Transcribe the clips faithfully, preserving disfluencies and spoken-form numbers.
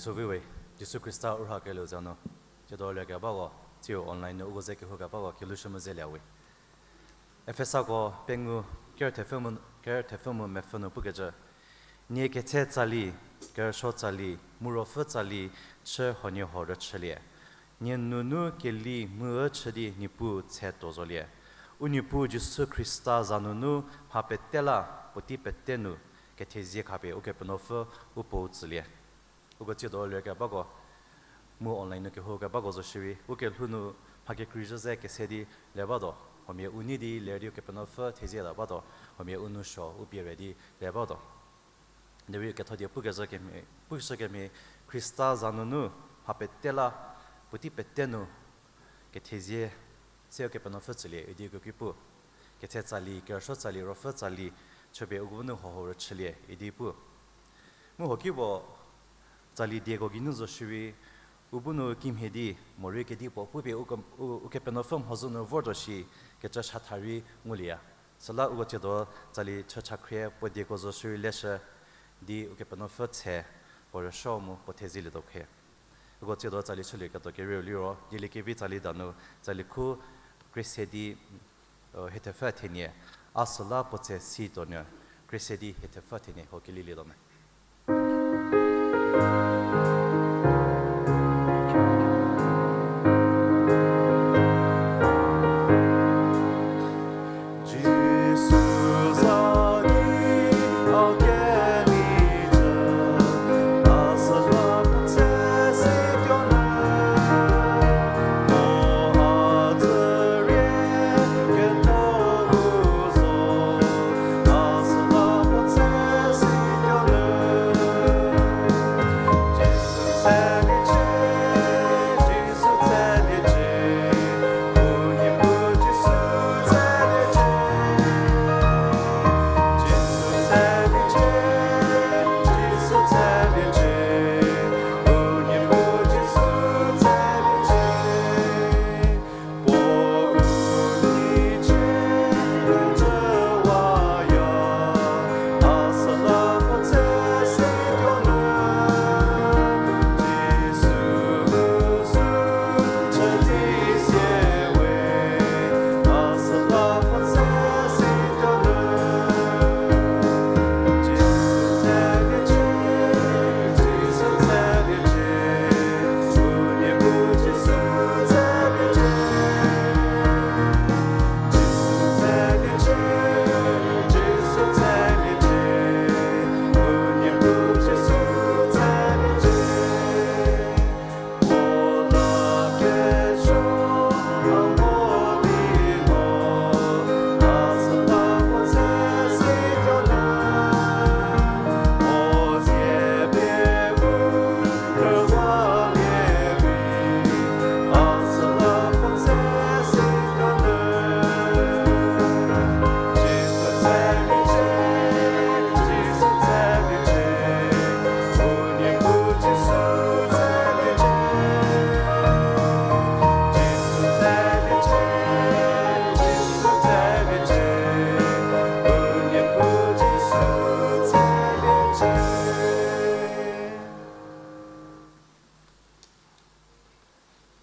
Süu we, Jisu Khrista u rhakelieu za nu, tsiedo lie kebako, tsiu online nu uko ze kehou kebako, kelhou shü mu zelie we. Efesako pengou, kerüthepfü mu mepfü nu pukecü, nie ketse tsali, kerüsuo tsali, mu ruopfü tsali, chü huoniehuo rüchülie. Nie nunu keli mu chü di Niepuu tse tuo zolie. U Niepuu Jisu Khrista za nunu mha pete la puotei pete nu kethezie khapie Ukepenuopfü u Puo tsülie. Uko tsiedo lie kebako, mu online nu kehou kebako zo shierei, ukelhou nu mha kekreizhü ze kese di lie batuo, huomia u nei di ler di Ukepenuopfü thezie ta batuo, huomia u nou suo u pie re di lie batuo. Derei ketho die pukezhü kemhie, pushü kemhie, Khrista za nunu mha pete la puotei pete nu kethezie se Ukepenuopfü tsülie idi uko ki pu. Ketse tsali, kerüsuo tsali, ruopfü tsali, chüpie uko bu nu huohuo rüchülie idi pu. Mu huo ki puo tsali dieko geinu zo shierei, u bu nu kimhie di morei kedipuo pupie uko, u, Ukepenuopfü mhodzü nu vortuo shi kecü chatha rei ngulieya. Süla uko tsiedo tsali chü chakhrie puo dieko zo shierei leshü di Ukepenuopfü tse puo rüsuo mu puo thezielietuo khe. Uko tsiedo tsali chülieketuo kerieu liro, dieliekevi tsali danu, tsali khu krie se di, hiethepfü thenie, a süla puo tse si tuo nyü, krie se di hiethepfü thenie huo kelilietuo me.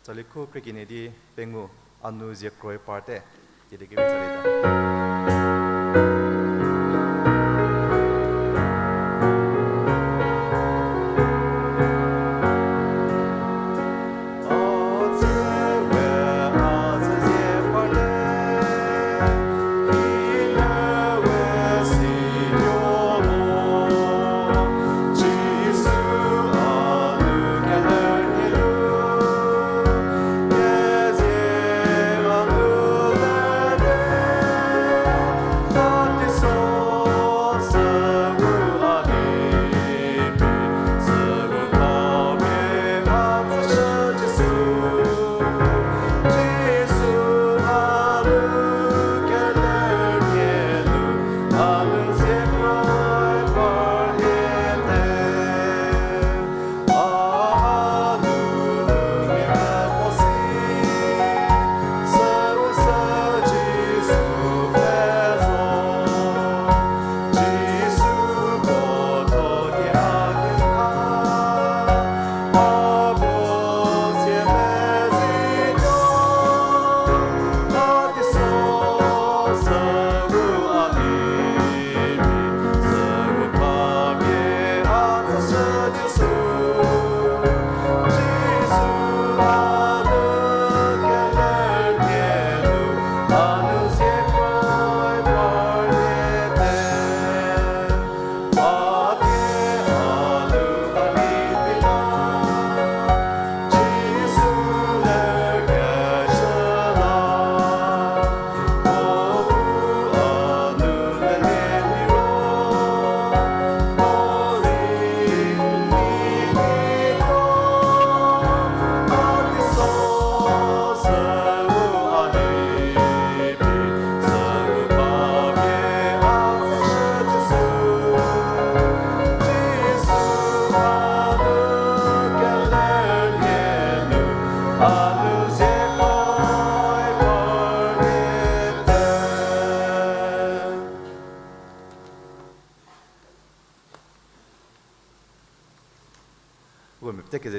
Tsali khu krie kenie di pengou, a nu zie kroi parte. Dieliekevi tsali da.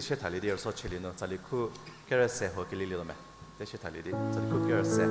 Teshe thalie di rüso chülie nu, tsali khu kerü se ho kelielietuo me. Teshe thalie di, tsali khu kerü se.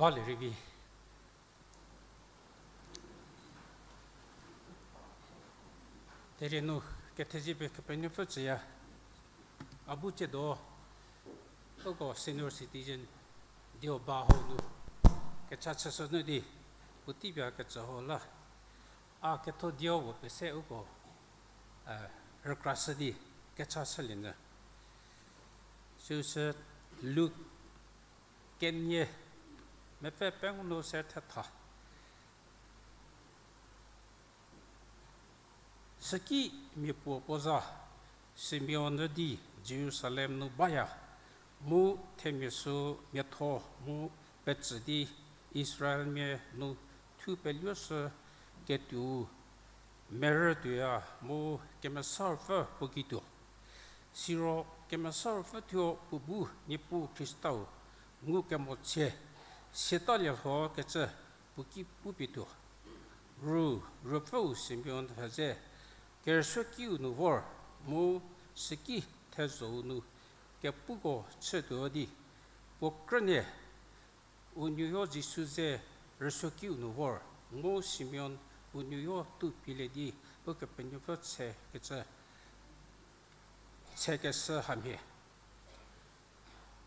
Balie rei vi. Derei nu kethezie pie Kepenuopfü tsüya. A bu tsiedo, uko senior citizen dio ba hau nu kecha chüshü nyü di, puotei pie kecü hau la, a ketho dio puo pese uko, eh, rükrashü di kecha chülienyü. Süsü Luk kenie, mepfü pengou nu se thetha. Süki mia puo puo za Simeon rüdi Jerusalem nu baya, mu themia sü miatho mu petsü di Israelmia nu thu peluoshü ketuou merü tuoya mu Kemesa Ruopfü puo gei tuo. Siro Kemesa Ruopfü thuo puo bu Niepuu Khristau ngukemo tsie siatalie lho kecü puo ki pupie tuo. Ru, Ruopfüu Simeon theze kerüsuokiu nu vor, mu süki thezho-u nu kepuko chütuo di, puo krünie, u nuoyo Jisu ze rüsuokiu nu vor, mu Simeon u nuoyo tu pielie di Ukepenuopfü tsekecü, tsekeshü hamhie.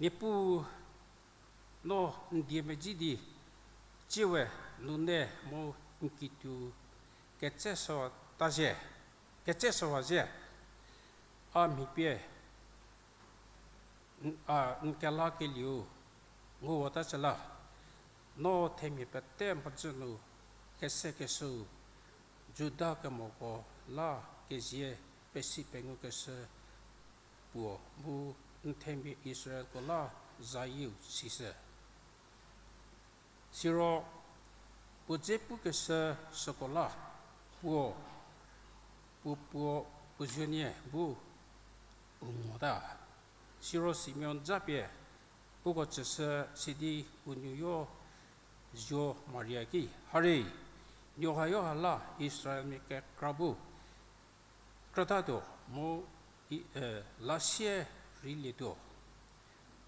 Niepuu, no n die medzi di, tsiewe nune mu n kituo ketseshüwata zhie, ketseshüwa zhie, a mhi pie n, a n kelakelieu nguwata cü la, no themia pete mhodzü nu kesekeshüu, Juda kemoko la kezie pesi pengukeshü puo mu n themia Israelko la zayieu sishü. Siro puo dze pukeshü süko la puo, puo puo puo zuonie bu u ngota. Siro Simeon japie uko tsüshü sidi u nuoyo zuo Maria ki, Hari, nuo hayo ha la Israelmia kekra bu krütatuo mu, i, e, lasie rheilietuo,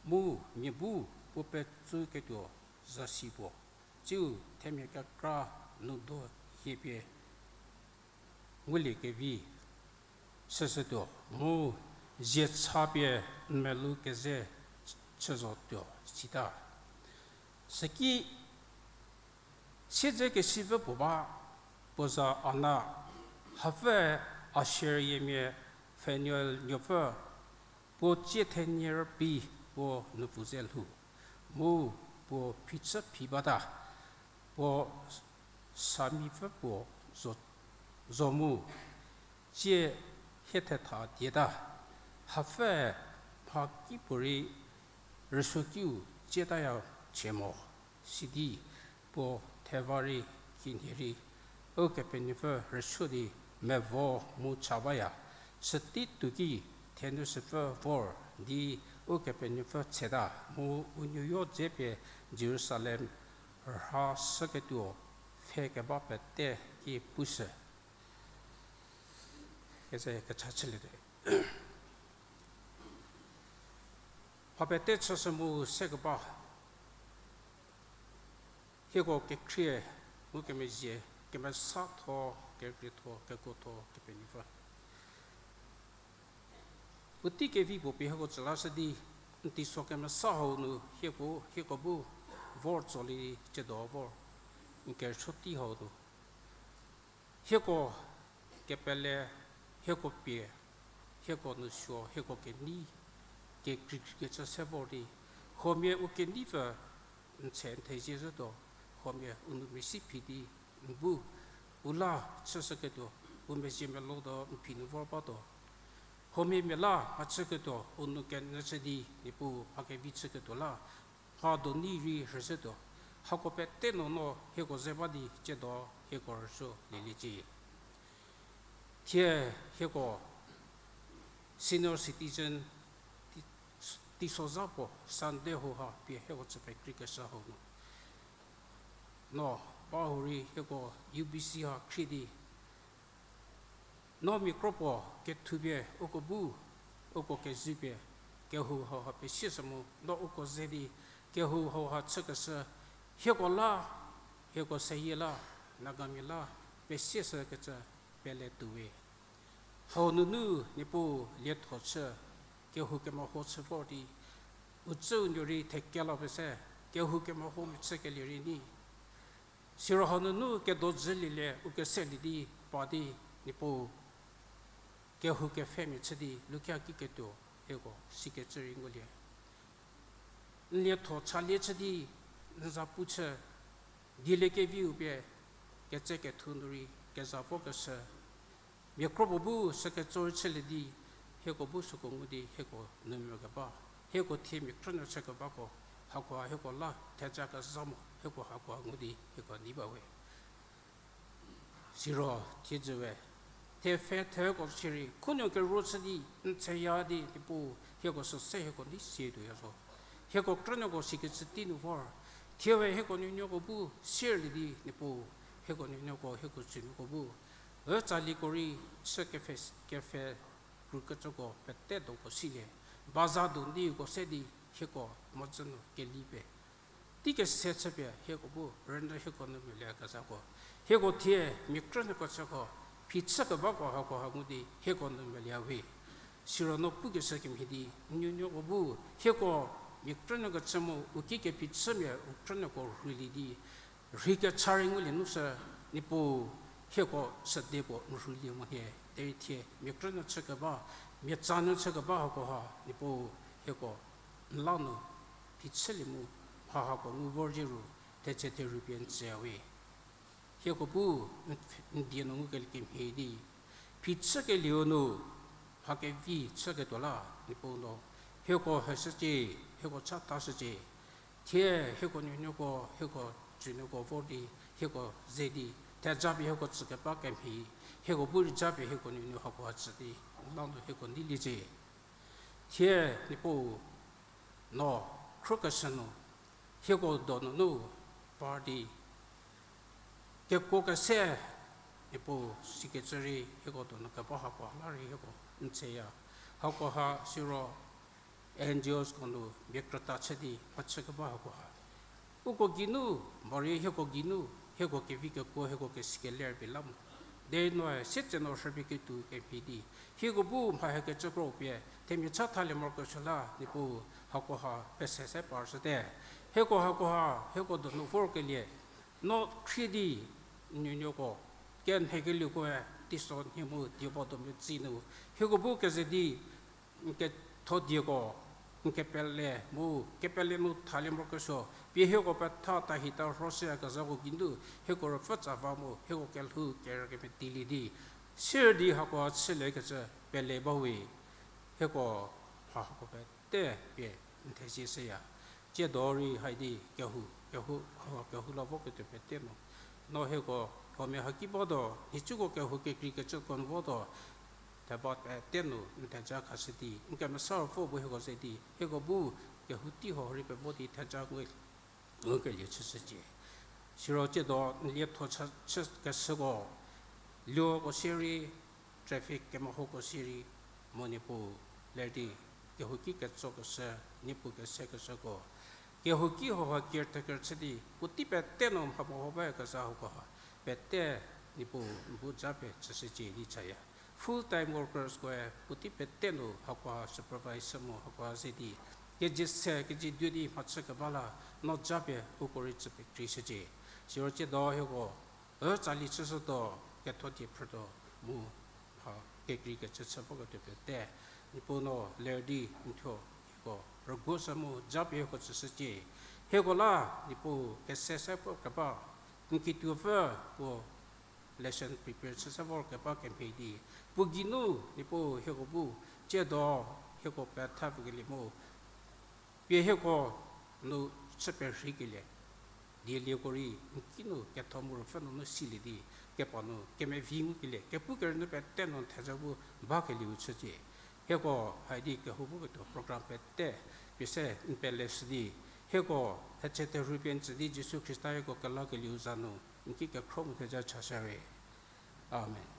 mu mia bu puo petsuketuo zasi puo, tsiu themia kekra nu do hiepie ngulie kevi shüshütuo, mu zie cha pie n melou keze chüzotuo, sita. Süki siedzekesipfü puo ba, puo za Ana, hapfü Asher yiemia Fanuel nuopfü, puo tsie thenie rübei puo nupfu ze lhou, mu puo phichü phi bata, puo samipfü puo zo, zo mu, tsie hie thetha dieta, hapfü mhakipuorei rüsuokiu tsietaya chie mo, sidi puo theva rei kinhie rei Ukepenuopfü rüsuo di mevo mu cha baya, sütei tuoki thenu süpfü vor di Ukepenuopfü tseta mu u nuoyo dze pie Jerusalem rha shüketuo pfhe keba pete ki pushü. Keze kecha chüliete. Mha pete chüshü mu sekeba, hieko kekhrie mu kemezhie, kemesatho, kekrietho, kekuotho Kepenuopfü. Puotei kevi puo pie hieko tsülashü di, n teiso kemesa hau nu hieko, hieko bu vor tsolie di tsiedo vor, n kerüsuo tei hau nu hieko kepele, hieko pie, hieko nu suo, hieko kenei, kekreikreikecü se vor di, huomia u keneipfü n tse n thezie zhütuo, huomia u nou mesi phi di, n bu u la chüshüketuo, u mezhie melou do n phi nu vor batuo. Huomia mia la mhachüketuo u nou kenyü chü di, Niepuu mha kevi chüketuo la, mha doni rei rhüzhütuo. Hako pete nuonuo hieko ze ba di tsiedo hieko rüsuo lieliecie. Thie hieko senior citizen tei-, teisozha puo Sunday hauha pie hieko chü pekreikeshü hau nu, no ba hurei hieko U B C ha khrie di, no mia kro puo kethu pie uko bu, uko kezhü pie, kehou hauha pesieshü mu no uko ze di, kehou hauha chükeshü, hieko la, hieko seyie la, Nagamia la, pesieshükecü pele tuowe. Hau nunu Niepuu lietho chü, kehou kemeho chü vor di, u tsüu nuo rei thekela pese, kehou kemeho mechükelie rei nyi. Siro hau nunu kedojülie le u keselie di pa di, Niepuu kehou kepfhemia chü di lukia kiketuo hieko sikecü rei ngulie. N lietho chalie chü di, n za pu chü, dieliekeviu pie, ketsekethu nu rei keza vokeshü, mia kro puo bu süketso rei chülie di, hieko bu süko ngu di hieko nu mokeba, hieko thie mia krünuo chükebako, hakoha hieko la theja kezha mo, hieko hakoha ngu di hieko nei bawe. Siro thiedzü we, thepfhe theko shierei khunuo keruo chü di n theya di Niepuu hieko süse hieko nei sie tuoya zo. Hieko krünuoko sikecü tei nu vor, thie we hieko nuonuoko bu sierlie di Niepuu, hieko nuonuoko, hieko tsünuoko bu, ü tsaliko rei chü kepfhe, kepfhe krükecüko pete doko silie, baza dondiko se di hieko mhodzü nu keli pie Teikese chüpie hieko bu rünyü hieko nu meliakezhako. Hieko thie mia krünuoko chüko, phichü kebako hako ha ngu di hieko nu melia we. Siro no pukeshü kemhie di, n nuonuoko bu hieko mia krünuoko chü mu u ki kephichümia u krünuoko rhulie di, rhei kecha rei ngulie nu sü, Niepuu hieko süde puo n rhulie mo hie. Derei thie mia krünuo chü keba, mia tsa nu chü keba hako ha, Niepuu hieko n la nu phichülie mu, mha hako ngu vorzhie ru, thetse therhu pie n tsüya we. Hieko bu n, n die nu ngukelie kemhie di, phichükelieu nu mha kevi chüketuo la, Niepuu no hieko heshücie, hieko chatashücie. Thie hieko nuonuoko, hieko tsünuoko vor di, hieko ze di, theja pie hieko tsükeba kemhie, hieko bu rei ja pie hieko nuonuo hako ha tsü di, n la nu hieko neiliecie. Thie Niepuu no khrükeshü nu, hieko donu nu par di, kekuo kese, Niepuu sikecü rei hieko donu keba hako la rei hieko n tsüya. Hako ha siro N G Os ko nu mia krüta chü di mhachü keba hako ha, uko geinu, morei hieko geinu, hieko kevi kekuo, hieko kesi keler pie la mo. Derei noe sietsenu rhüpie ketuo kemhie di, hieko bu mha hekecü kro pie themia cha thalie morokesuo la, Niepuu hako ha pese se parshüte. Hieko hako ha hieko donu vorkelie, no khrie di, n nuonuoko, kenhekelieko-e teiso nhie mu diebo do metsü nu, hieko bu keze di, n ketho dieko, n kepele mu, kepele nu thalie morokesuo pie hieko petha tahi ta rhoshüyakezhako geinu, hieko rüpfü tsa va mu hieko kelhou kerükemetilie di, sier di hako ha chüliekecü pele ba we. Hieko mha hako pete pie n thezie shüya. Tsiedo rei haidi kehou, kehou, kehou la voketuo pete nu, no hieko huomia haki batuo, nhicuko kehou kekreikecüko nu votuo, theba pete nu n theja khashü di, n kemesa ruopfü bu hieko ze di, hieko bu kehou tei huo rei pevo di theja ngu, ngukelie chüshücie. Siro tsiedo n lietho chü, chükeshüko, luoko sierei, traffic kemehoko sierei, mu Niepuu ler di, kehouki ketsokeshü, Niepuu kesekeshüko, kehouki hauha caretaker chü di puotei pete nu mha meho bakezha hakoha pete Niepuu n bu japie tsüshücie di chaya. Full time workers koe puotei pete nu hakoha supervise mu hakoha ze di, kezie se kezie du di mhachü keba la, no japie uko rei tsü pekreishücie. Siro tsiedo hieko, ü tsali chüshütuo, ketho die phrütuo, mu mha kekreikecü chü voketuo pete, Niepuu no ler di n thuo hieko rüguoshü mu japie hieko tsüshücie. Hieko la Niepuu kese se vor keba, n kituopfü puo lesson prepare chü se vor keba kemhie di, puo geinu Niepuu hieko bu tsiedo hieko petha pfükelie mu pie hieko nu chü perheikelie, dielieko rei n kinu ketho mu ruopfü nunu silie di, kepa nu kemevi ngukelie, kepu kerünu pete nu n theja bu bakelieu chücie. Hieko haidi kehou voketuo program pete pie se n peleshü di, hieko thetse therhu pie n tsü di Jisu Khrista hieko kelakelieu za nu n ki kekhro mu theja chashüwe. Amen.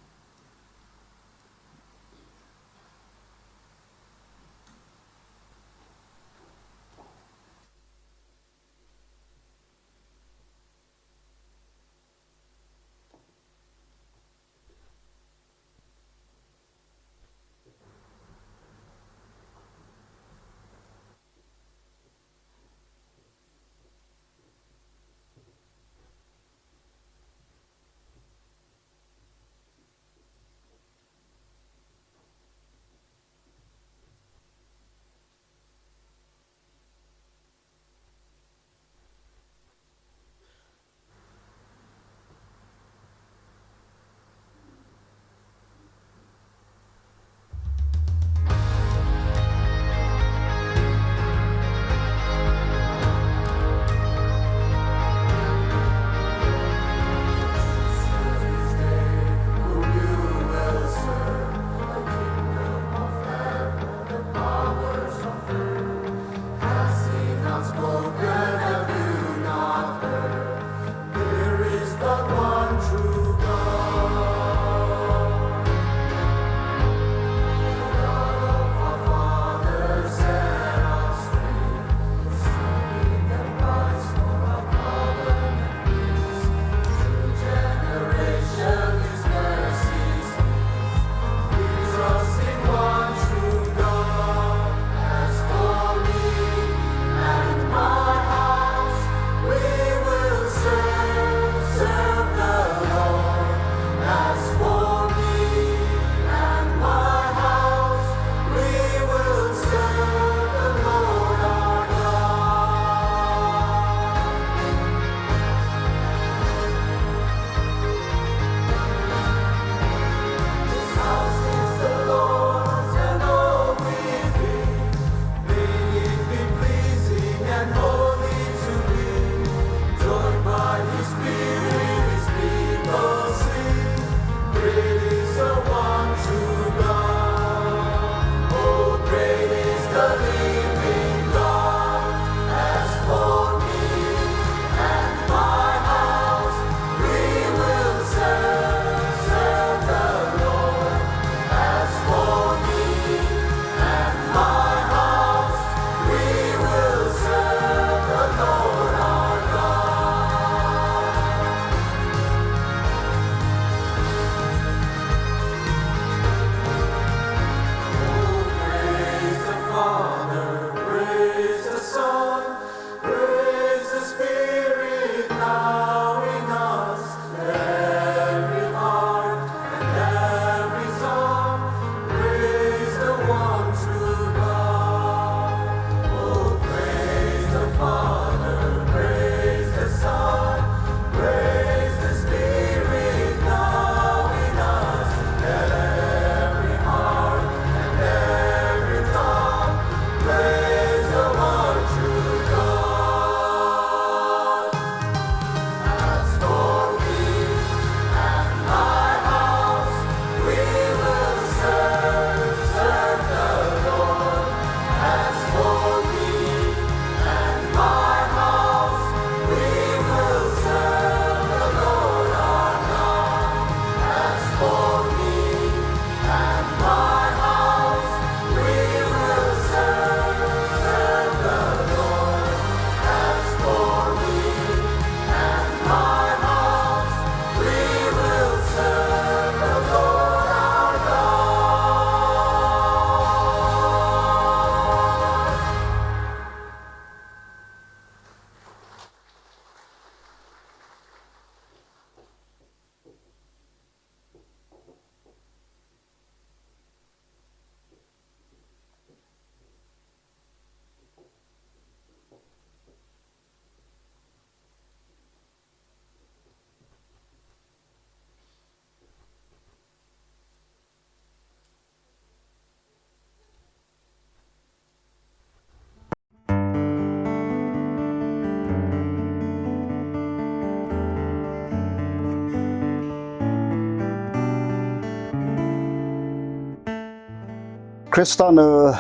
Khrista nu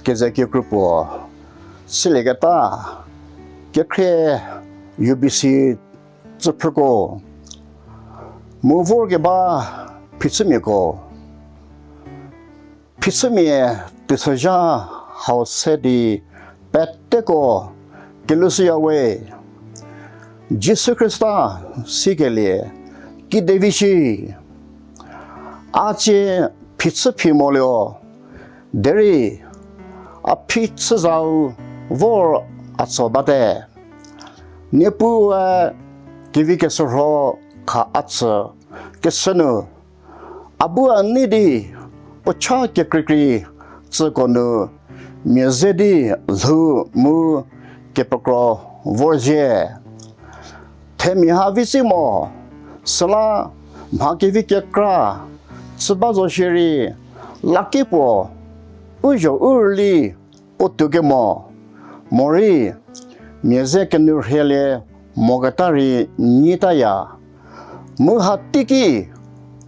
keze kikru puo, silieketa, kekhrie U B C tsüphrüko, mu vorkeba phichümiako, phichümia teisozha hau se di peteko kelushüya we. Jisu Khrista sikelie kidevi shi, a tsie phichü phi moluo, derei a phichü zau vor a tso bate. Niepuue kevi keshürho kha a tsü keshü nu, a bu a nei di puo cha kekreikrei tsüko nu mia ze di lhou mu kepekro vorzhie. Themia ha vi si mo, süla mha kevi kekra chü ba zo shierei, laki puo u zho u rüli puotou kemo, morei mia ze kenou rhielie moketa rei nyitaya. Mu ha teiki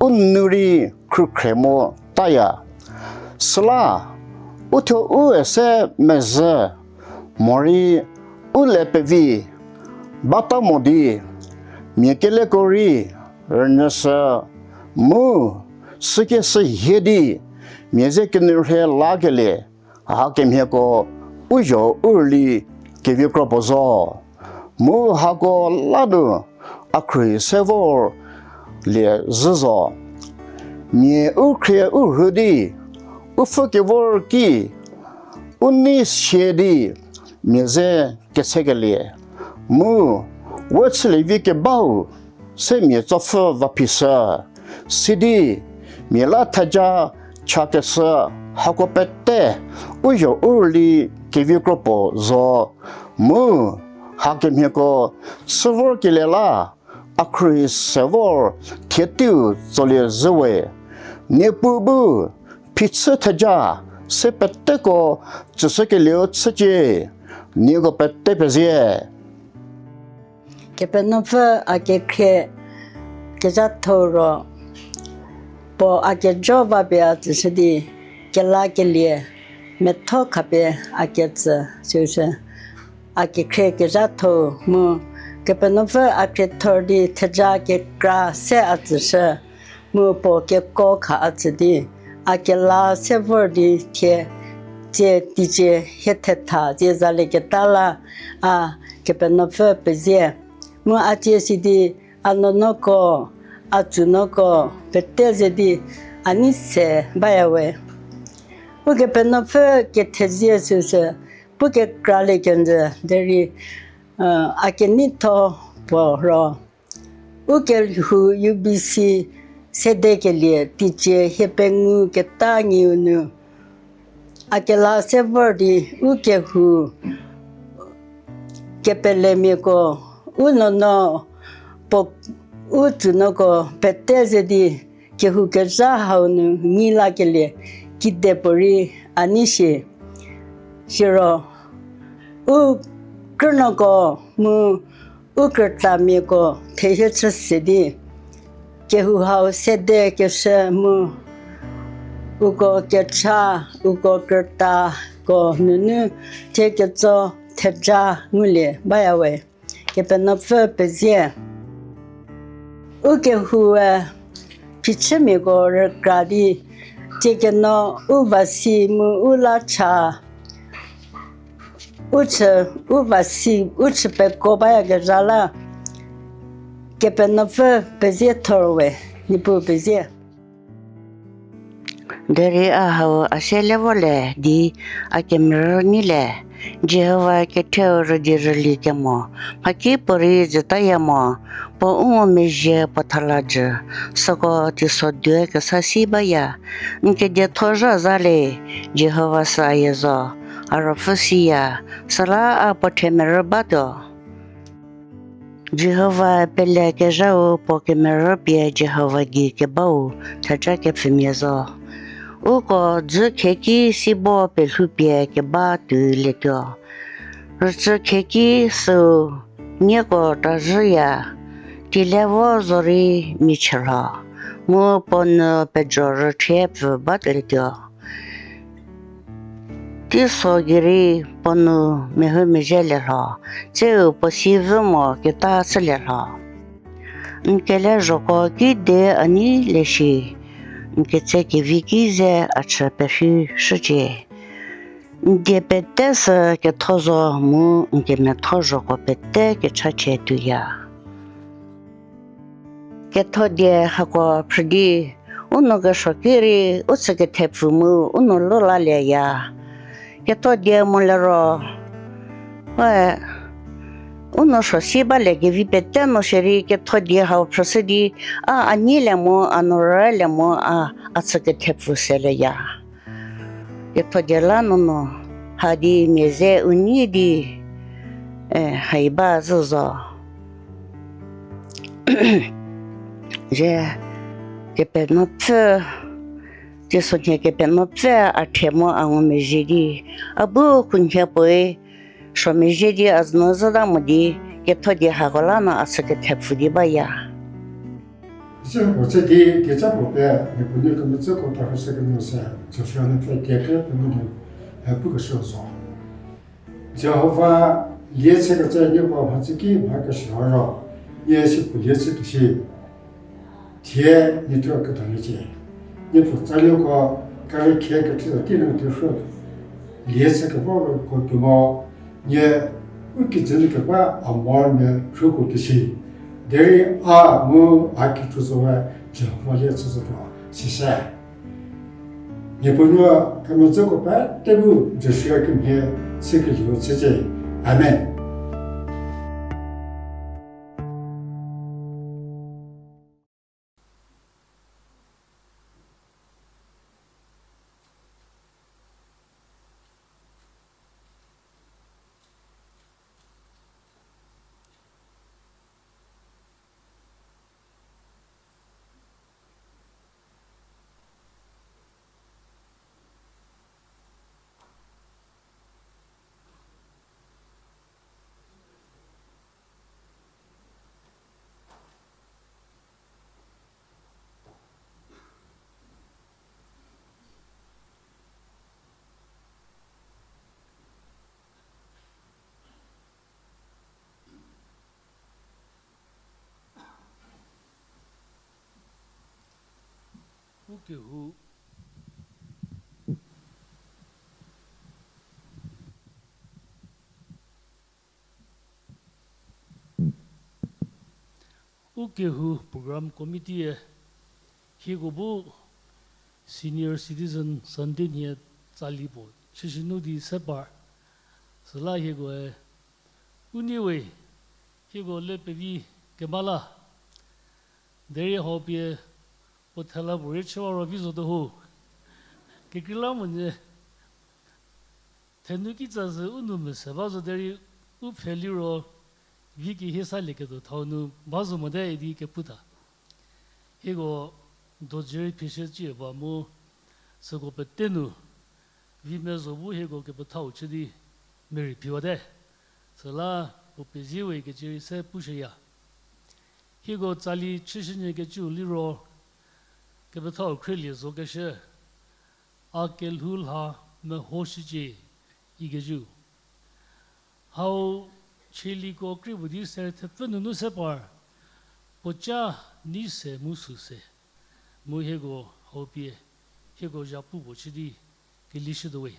u nou rei khrükhre motaya. Süla u thuo u e se mezhü, morei u le pevi bata mo di, mia keleko rei rünyüshü mu sükieshü hie di, mia ze kenou rhie lakelie, hakemhieko u zho u rüli kevi kro puo zo. Mu hako la nu a khruohi se vorlie zhü zo. Mia u khrie u rhu di, u pfhü kevor ki, u nei sie di, mia ze kesekelie, mu we chülievi kebau se mia tsopfü va phishü, sidi mia la theja chakeshü, hako pete u zho u rüli kevi kro puo zo. Mu hakemhieko chü vorkelie la a khruohi se vor thie teiu tsolie zhü we. Niepuu bu phichü theja se peteko tsüshükelieu chücie. Nieko pete pezie. Kepenuopfü a kekhrie kezhatho ro, puo a kejo va pie a tsüshü di, kelakelie metho khapie a ketsü süsü, a kekhrie kezhatho mu, Kepenuopfü a khriethor di theja kekra se a tsüshü, mu puo keko kha a tsü di, a kela se vor di thie, tsie teicie hie thetha tsie zalieketa la, a Kepenuopfü pezie. Mu a tsie sidi, a nuonuoko, a tsünuoko pete ze di a nei se baya we. Ukepenuopfü kethezie süsü pu kekralie kenjü derei, a keneitho puo ro, u kehou U B C sedekelie teicie hie pengou keta ngiu nu, a kela se vor di u kehou kepelemiako, u nuonuo, puo, u tsünuoko pete ze di kehou kezha hau nu ngi lakelie kidepuorei a nei shi. Siro u krünuoko mu u krütamiako thehie chü se di, kehou hau sedekeshü mu uko kecha, uko krütako nunu thie ketso theja ngulie baya we. Kepenuopfü pezie. U kehoue phichümiako rükra di, tsie keno u va si mu u la cha, u chü, u va si, u chü peko bayakezha la, Kepenuopfü pezie thor we, Niepuu pezie. Derei a hau a se le vo le di a kemerü nei le, Jihova ketheu rüdi rüli kemo, mhakipuorei jütaya mo, puo u ngumezhie puo thala jü, süko teiso due kesa si baya, n kedietho zha za le, Jihova sü a yie zo, a ruopfü siya, süla a puo themerü batuo. Jihova pelekezhau puo kemerü pie Jihova gei kebau theja kepfhümia zo. Uko dzü khieki sibo pelhoupie keba tuolietuo. Rütsü khieki süu nieko tazhüya, teilie vo zorei michie lho, mu puo nu pejo rüthie pfü balietuo. Teiso gei rei puo nou mehü mezhie lielho, tseu puo si vü mo keta chülielho. N kele zhoko kide a nei le shi, n ketse kevi ki ze a chü perhei shücie. N die pete sü ketho zo mu n kemetho zhoko pete kechachie tuoya. Ketho die hako phrü di, u nou kesuo ki rei u chü kethepfu mu u nou lou lalieya. Ketho die mo liro, we, u nou suo si balie kevi pete nu shierei ketho die hau phrüshü di, a, a nei le mo, a nou rülie mo, a, a chü kethepfu selieya. Ketho die la nunu, ha di mia ze u nei di, e, hai ba zhü zo. Ze, Kepenuopfü, Jisu nhie Kepenuopfü a thie mu a ngumezhie di, a bu khunhie puoe, suo mezhie di a zünu zhüta mo di, ketho die hako la nu a chü kethepfu di baya. Ze puo chü di, dieca puo pie, Niepuu nuo kemetsüko tarhüshü kenu se, Joshua nu pfü die kre pengou nu, e, pukeshü zo. Jihova lie chükecü nieko mhachü ki mha keshü ro, nie si puo lie chükeshü. Thie nie thuo kedaliecie. Niepuu tsalieko kerükhie kekreiko tei nu di rhu lie chü kevoko tuo mo, nie u kijü nu keba a mor mia rhuko keshü. Derei a mu a kithu zowe Jihova lie chü zotuo, sise. Niepuu nuo kemetsüko pete bu Jisu kemhie chükelieu chücie. Amen. U kehou, u kehou program committee-e hieko bu Senior Citizen Sunday nhie tsali puo chüshünu di se par. Süla hiekoe u niewe, hieko le pevi keba la. Derei hau pie puo thela puorei chüwa ro vi zotuo ho. Kekreilamonyü thenu kitsa sü u nou mese ba zo derei u pfhe liro vi kehie salieketuo thau nu ba zo mote idi kepu tha. Hieko dojü rei phieshü cie ba mu süko pete nu vi mezo bu hieko kepethau chü di merei phiwate. Süla puo pezie we kecü rei se pushüya. Hieko tsali chüshünyü kecüu liro kepethau khrielie zokeshü, a kelhou lha mehoshücie ikecü. Hau chieliko krie puo di se thepfü nunu se par, puoca nei se mu sü se. Mu hieko hau pie, hieko zhapu puo chü di kelishütuo we.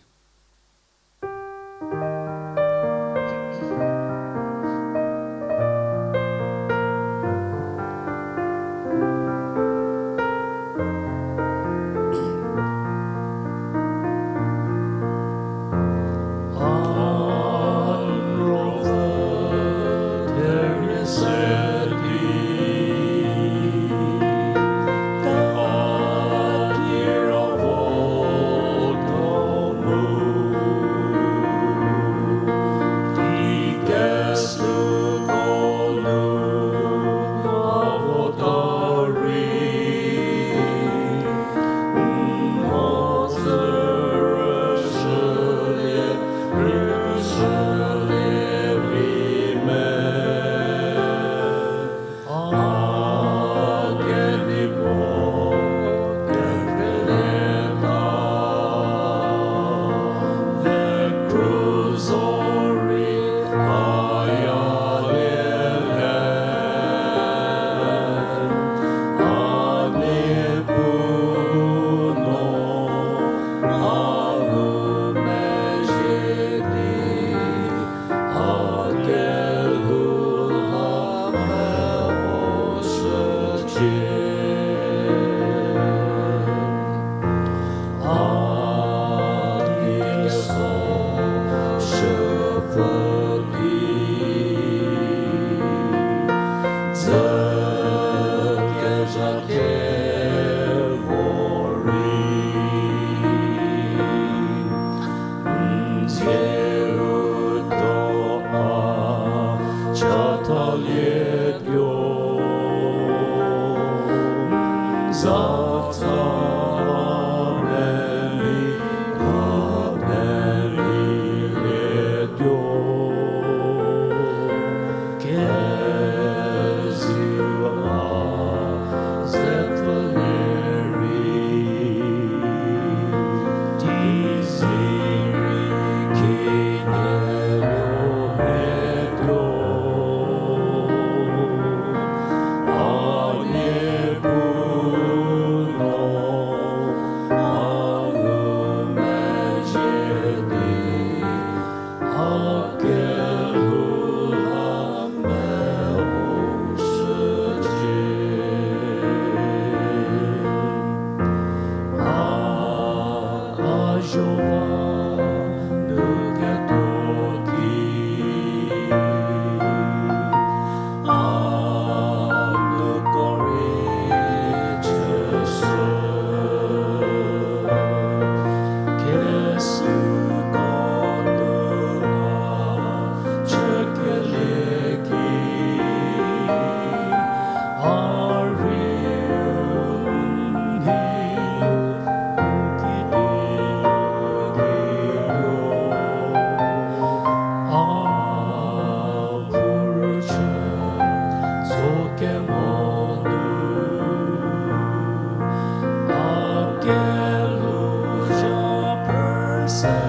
Kelhou zha pese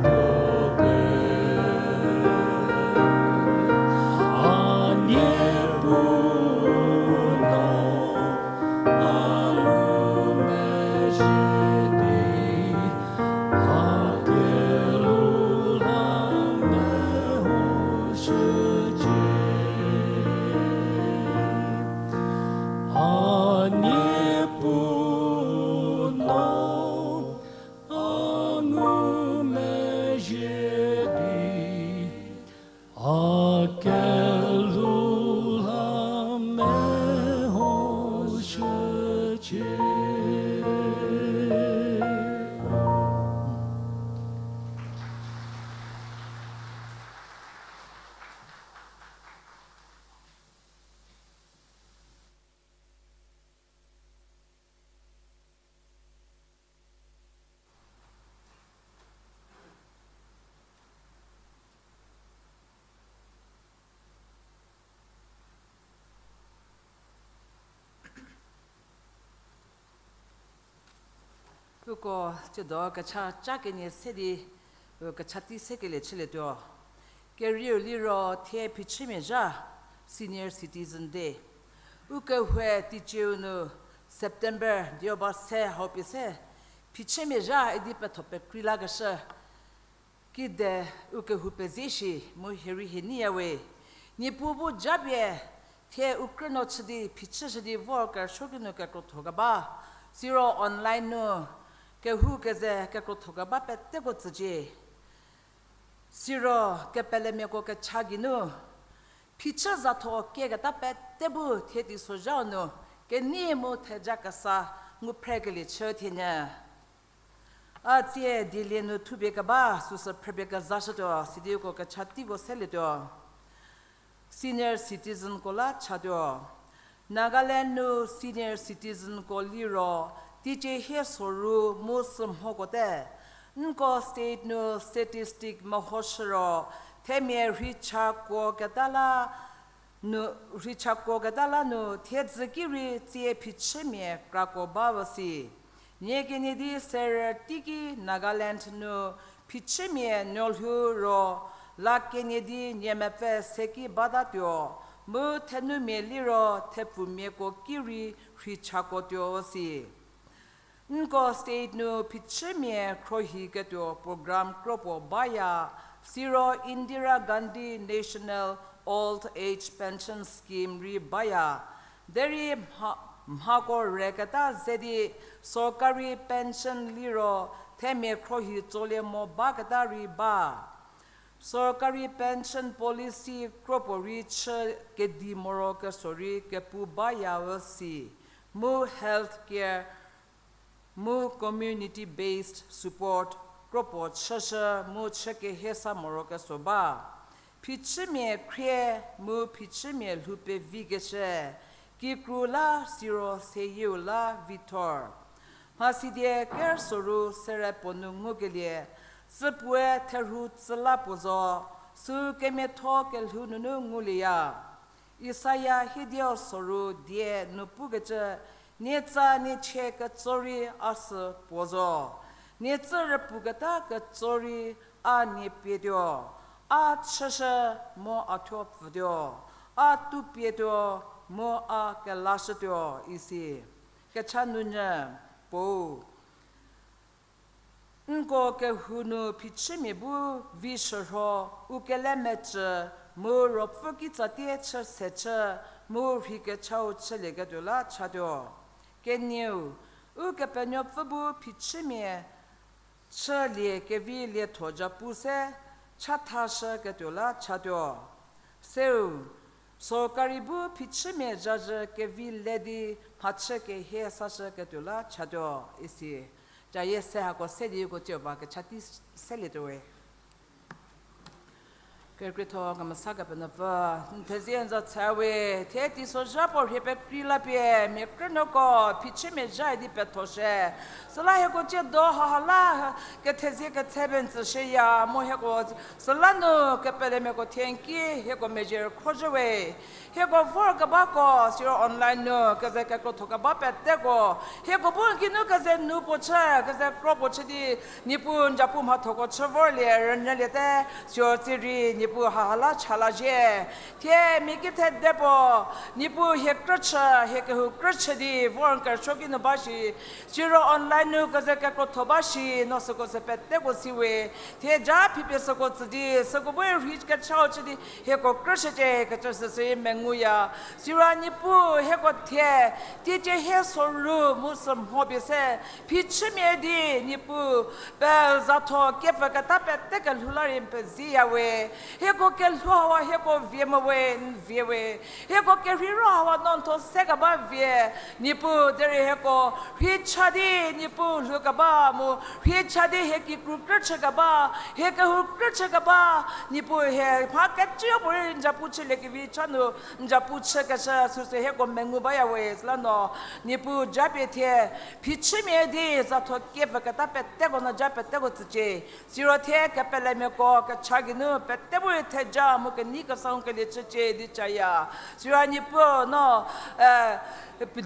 tuo te, a Niepuu no, a ngumezhie di, a kelhou la mehoshücie. A Niepuu no, a ngumezhie di, a kelhou la mehoshücie. Uko tsiedo kecha ca kenie se di, u kecha tei sekelie chülietuo. Kerieu liro thie phichümia zha, Senior Citizen Day. Ukehoue teicieu nu September dioba se hau pie se, phichümia zha idi petho pekrei lakeshü kide ukehou pezie shi mu hie rei hie neiyawe. Niepuu bu japie thie u krünuo chü di phichüshü di vor kerüsuo ki nu kekrotho keba, siro online nu kehou keze kekrotho keba peteko tsücie. Siro kepelemiako kecha geinu phichü zatho kieketa pete bu thie teisozha nu kenei mu theja kesa ngu phrekelie chü thienyü. A tsie dielie nu thupie keba süsü phrüpie kezashütuo, sidi uko kecha teiko selietuo. Senior citizenko la chatuo. Nagaland nu senior citizenko liro teicie hie soru mu sümhokote. Nko state nu statistic mehoshü ro, themia rheichakuo keta la nu, rheichakuo keta la nu thiedzü ki rei tsie phichümia krako bavo si. Nie kenie di serü teiki Nagaland nu phichümia nuolhou ro la kenie di nie mepfü seki batatuo, mu thenumia liro thepfumiako ki rei rheichakuotuo si. Nko state nu phichümia khrohiketuo program kropuo baya, siro Indira Gandhi National Old Age Pension Scheme rei baya. Derei mha-, mhako reketa ze di sorkari pension liro themia khrohi tsolie mo baketa rei ba. Sorkari pension policy kropuo rei chü kedi moro keso rei kepu baya üsi, mu health care mu community based support kropuo chüshü mu chü kehie sa morokeso ba. Phichümia khrie mu phichümia lhou pevikeshü, kikru la siro seyieu la vithor. Mhasidie kersoru sere puo nu ngukelie, süpuoe therhu tsüla puo zo, sü kemiatho kelhou nunu ngulieya. Isaia hiediu soru die nu pukecü, nie tsa nie chie ketso rei a sü puo zo. Nie tsü rüpuketa ketso rei a nie pietuo, a chüshü mu a thuo pfütuo, a tu pietuo mu a kelashütuo isi. Kecha nunyü, Puo. Nko kehou nu phichümia bu vi shürho, u kele mecü, mu ruopfü kitsatie chü se chü, mu rhei kechau chülieketuo la chatuo. Kenieu, Ukepenuopfü bu phichümia chülie kevi lietho ja pu se chathashüketuo la chatuo. Seu, sorkari bu phichümia zhazhü kevi le di mhachü kehie sashüketuo la chatuo isi. Cayie se hako se di uko tsioba kecha tei selietuowe. Kekreitho kemesa Kepenuopfü, n thezie n za tsa we, thie teisozha puo rhie pekrei la pie, mia krünuoko, phichümia zha di petho shie. Süla hieko tsiedo haha la, kethezie ketse pie n tsüshüya, mu hieko, süla nu kepelemiako thie n ki, hieko mezhie rükhozhü we. Hieko vorkebako, siro online nu, keze kekrotho keba peteko. Hieko bu n geinu keze nu puo chü, keze kro puo chü di, Niepuu n japu mhathoko chü vorlie, rünyüliete, siro tsierei, Niepuu haha la cha la zhie. Thie mia ki thede puo, Niepuu hie krüchü, hie kehou krüchü di, vor n kerüsuo ki nu ba shi, siro online nu keze kekrotho ba shi, no süko se peteko si we. Thie ja phipie süko tsü di, süko bu rhei kechau chü di, hieko krüshücie kecü süsü menguya. Siro Niepuu hieko thie, teicie hie soru mu sü mho pie se, phichümia di Niepuu, pe zatho kepfüketa pete kelhou la rei n peziya we. Hieko kelhou hawa hieko vie mo we, n vie we. Hieko kerheiro hawa no n tho se keba vie. Niepuu derei hieko rhei cha di Niepuu lhou keba mu rhei cha di hie kikru krüchü keba, hie kehou krüchü keba, Niepuu hie mha kecüyo puorei n japu chüliekevi cha nu n japu chükeshü süsü hieko mengu baya we süla no. Niepuu japie thie, phichümia di zatho kepfüketa peteko no ja peteko tsücie. Siro thie kepelemiako kecha geinu pete bu rei theja mu kenei kesa u kelie chücie di chaya. Siro Niepuu no, eh,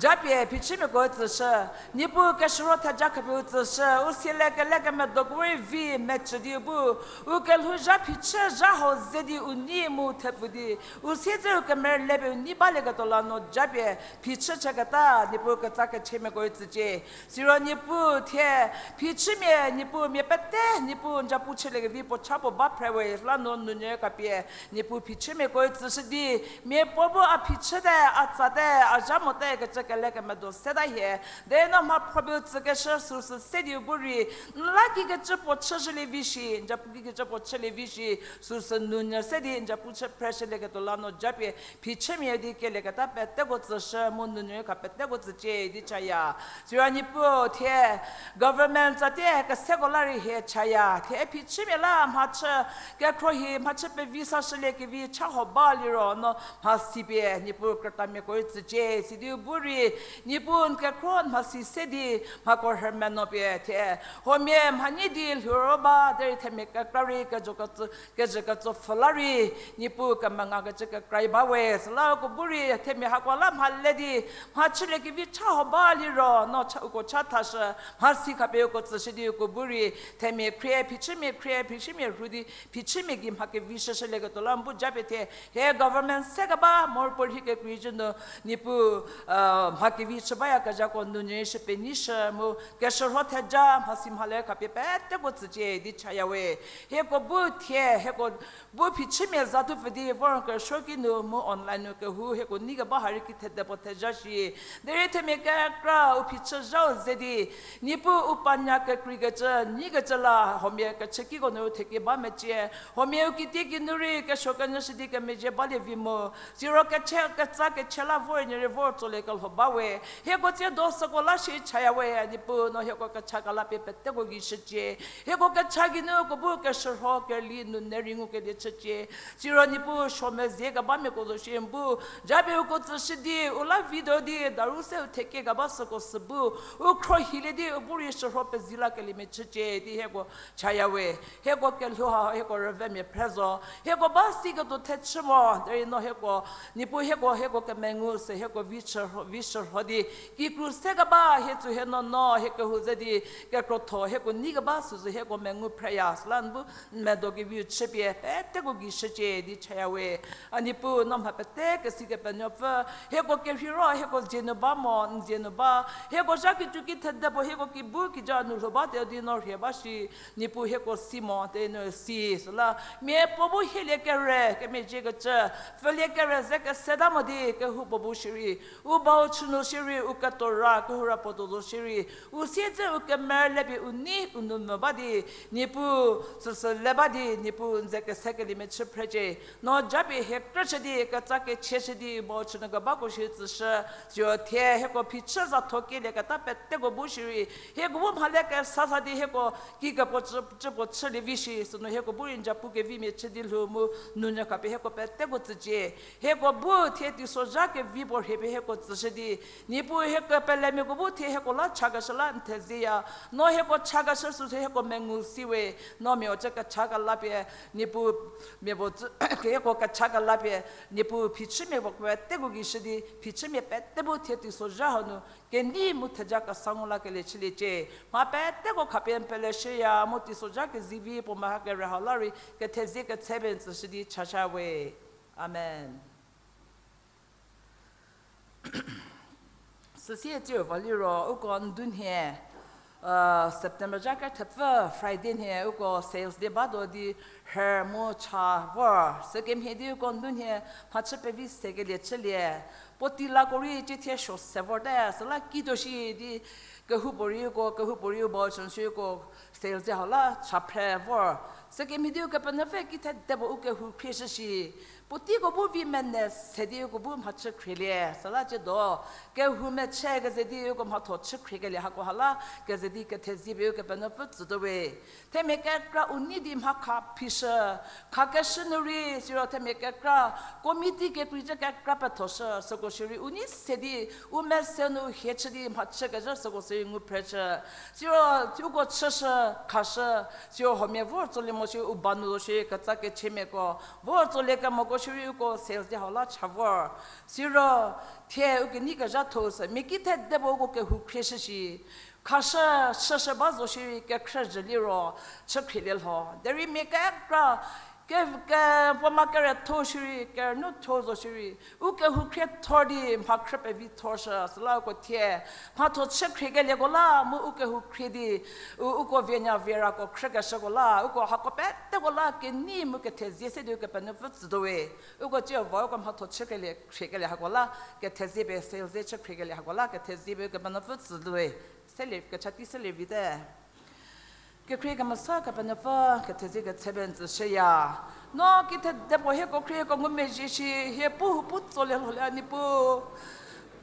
japie phichümiako tsüshü. Niepuu keshürho theja khapie u tsüshü. U siele kele kemedo ko rei vi mecü di u bu. U kelhouzha phichü zha hau ze di u nei mu thepfu di. U siedze u kemerüle pie u nei balieketuo la no japie phichü chüketa Niepuu ketsa kechümiako rei tsücie. Siro Niepuu thie, phichümia Niepuu mia pete Niepuu n japu chüliekevi puo cha puo ba phre we la no nounyü khapie, Niepuu phichümiako rei tsüshü di, miapuo bu a phichüte, a tsate, a zha mote kecü kele kemedo seta hie. Derei no mha phropie u tsükeshü süsü se di u bu rei, n la kikecü puo chüshülie vi shi, n japu kikecü puo chülie vi shi, süsü nounyü se di n japu chü phreshülieketuo la no japie, phichümia di kelieketa peteko tsüshü mu nounyü kha peteko tsücie di chaya. Siro Niepuu thie government tsatie keseko la rei hie chaya. Thie phichümia la mhachü kekhro hi mhachü pevi sashüliekevi cha huo ba liro no mhasi pie Niepuu krütamiako rei tsücie. Sidi u bu rei Niepuu n kekhro n mhasi se di mhako rhümeno pie thie. Huomia mhanyi di lhouro ba derei themia kekra rei kejü ketsü, kejü ketsopfü la rei, Niepuu kemengakecü kekra rei ba we, süla uko bu rei themia hakoa la mhale di, mha chüliekevi cha huo ba liro, no cha, uko cha thashü, mhasi khapie uko tsüshü di uko bu rei, themia khrie, phichümia khrie, phichümia rhu di, phichümia gei mha kevi shüshülieketuo la n bu japie thie, hie government se keba, moropuorei kekrei jü nu, Niepuu, mha kevi chü bayakezhako nounyü shü penyishü mu, keshürho theja, mhasi mhale khapie peteko tsücie di chaya we. Hieko bu thie, hieko bu phichümia za thupfü di vor n kerüsuo ki nu mu online nu kehou hieko nei keba ha rei ki thedepuo theja shi. Derei themia kekra u phichü zhau ze di, Niepuu u panya kekreikecü, neikecü la huomia kechükiko nu u thekie ba mecie. Huomia u kitieki nu rei kesuo kenyüshü di kemezhie balie vi mu. Siro kecha, ketsa kecha la vor nyü rei vor tsolie kelho ba we. Hieko tsiedo süko la shi chaya we, Niepuu no hieko kecha kela pie peteko gei shücie. Hieko kecha geinu uko bu keshürho kerli nunu rei ngukelie chücie. Siro Niepuu suo mezie kebamiako zo shi n bu, japie uko tsüshü di, u la video di, daru se u thekie keba süko sü bu, u khro hilie di, u bu rei shürho pezie lakeliemia chücie di hieko chaya we. Hieko kelhou ha, hieko rüvemia phre zo. Hieko ba siketuo thechü mo, derei no hieko, Niepuu hieko, hieko kemengu se, hieko vi shürho, vi shürho di. Kikru se keba, hie tsu hie no no, hie kehou ze di, kekrotho, hieko nei keba süsü hieko mengu phreya, süla n bu n medo keviu chüpie, peteko gei shücie di chaya we. A Niepuu no mha pete kesi Kepenuopfü, hieko kerheiro, hieko zie nu ba mo, n zie nu ba, hieko zha kicu ki thedepuo, hieko ki bu kija nu lhou ba te di no rhie ba shi, Niepuu hieko si mo, te nu si, süla, miapuo bu hielie kere, kemezhiekecü, pfülie kere ze keseta mo di, kehoupuo bu shierei, u bau chünu shierei, u ketuo ra, kehou ra puo tuo zo shierei, u siedze u kemerüle pie u nei, u nou mvü ba di, Niepuu, süsü le ba di, Niepuu n ze kesekeliemia chü phrecie. No japie hie krüshü di, ketsa kechie shü di, bau chünu kebako shi tsüshü, siro thie hieko phichü zatho kelieketa peteko bu shierei, Hieko bu mhale kesa sa di hieko ki kepuo cü, cüpuo chülie vi shi, sünu hieko bu rei n ja pu kevimia chü di lhou mu nunyü khapie hieko peteko tsücie. Hieko bu thie teisozha kevi puo rhie pie hieko tsüshü di, Niepuu hieko pelemiako bu thie hieko la chakeshü la n thezieya. No hieko chakeshü süsü hieko mengu siwe, no mia-u cü kecha kelapie, Niepuu mia puo cü, hieko kecha kelapie, Niepuu phichümia puo peteko gei shü di, phichümia pete bu thie teisozha hanu kenei mu theja kesa ngu lakelie chüliecie. Mha peteko khapie n peleshüya mu teisozha kezivi puo mha kere hau la rei kethezie ketse pie n tsüshü di chasha we. Amen. Süsie tsiu va liro uko ndunhie, September zha kethepfü Friday nhie uko sales day batuo di rhe mu cha vor. Sükemhie di uko ndunhie mhachü pevi sekelie chülie. Puotei lako rei cithie suo se vorte, süla kituo shi di kehoupuo rei uko, kehoupuo rei u bau chüshü uko sales day hau la cha phre vor. Sükemhie di Ukepenuopfü kithedepuo u kehou khrieshü shi. Puoteiko bu vi mene se di uko bu mhachü khrielie, süla ciedo kehou mechü keze di uko mhatho chü khriekelie hako ha la keze di kethezie pie Ukepenuopfü tsütuo we. Themia kekra u nei di mha kha phishü, khakeshü nu rei siro themia kekra committee kekreicü kekra pethoshü, süko shierei u nei se di u mese nu hie chü di mhachü kezhü süko sirei ngu phrechü. Siro uko chüshü, khashü, siro huomia vor tsolie mo shi u ba nu zo shi ketsa kechümiako vor tsolie kemoko shierei uko sales day hau la cha vor. Siro thie u kenei kezhatho sü mia kithedepuo uko kehou khrieshü shi. Khashü, chüshü ba zo shierei kekhrü zhü liro chü khrielie lho. Derei mia kekra ke, ke, puoma keretho shierei, kerünuotho zo shierei u kehou khriethor di mhakhrü pevi thorshü, süla uko thie mhatho chü khriekelieko la mu u kehou khrie di u, uko vienya vierako khrükeshüko la uko hako peteko la kenei mu kethezie se di Ukepenuopfü tsütuo we. Uko tsiu va uko mhatho chü kelie khriekelie hako la kethezie pie, sales day chü khriekelie hako la kethezie pie Ukepenuopfü tsütuo we. Selie kecha tei selie vite. Kekhrie kemesa Kepenuopfü, kethezie ketse pie n tsüshüya. No kithedepuo hieko khrieko ngumezhie shi, hie pu hou pu tsolie lholie Niepuu.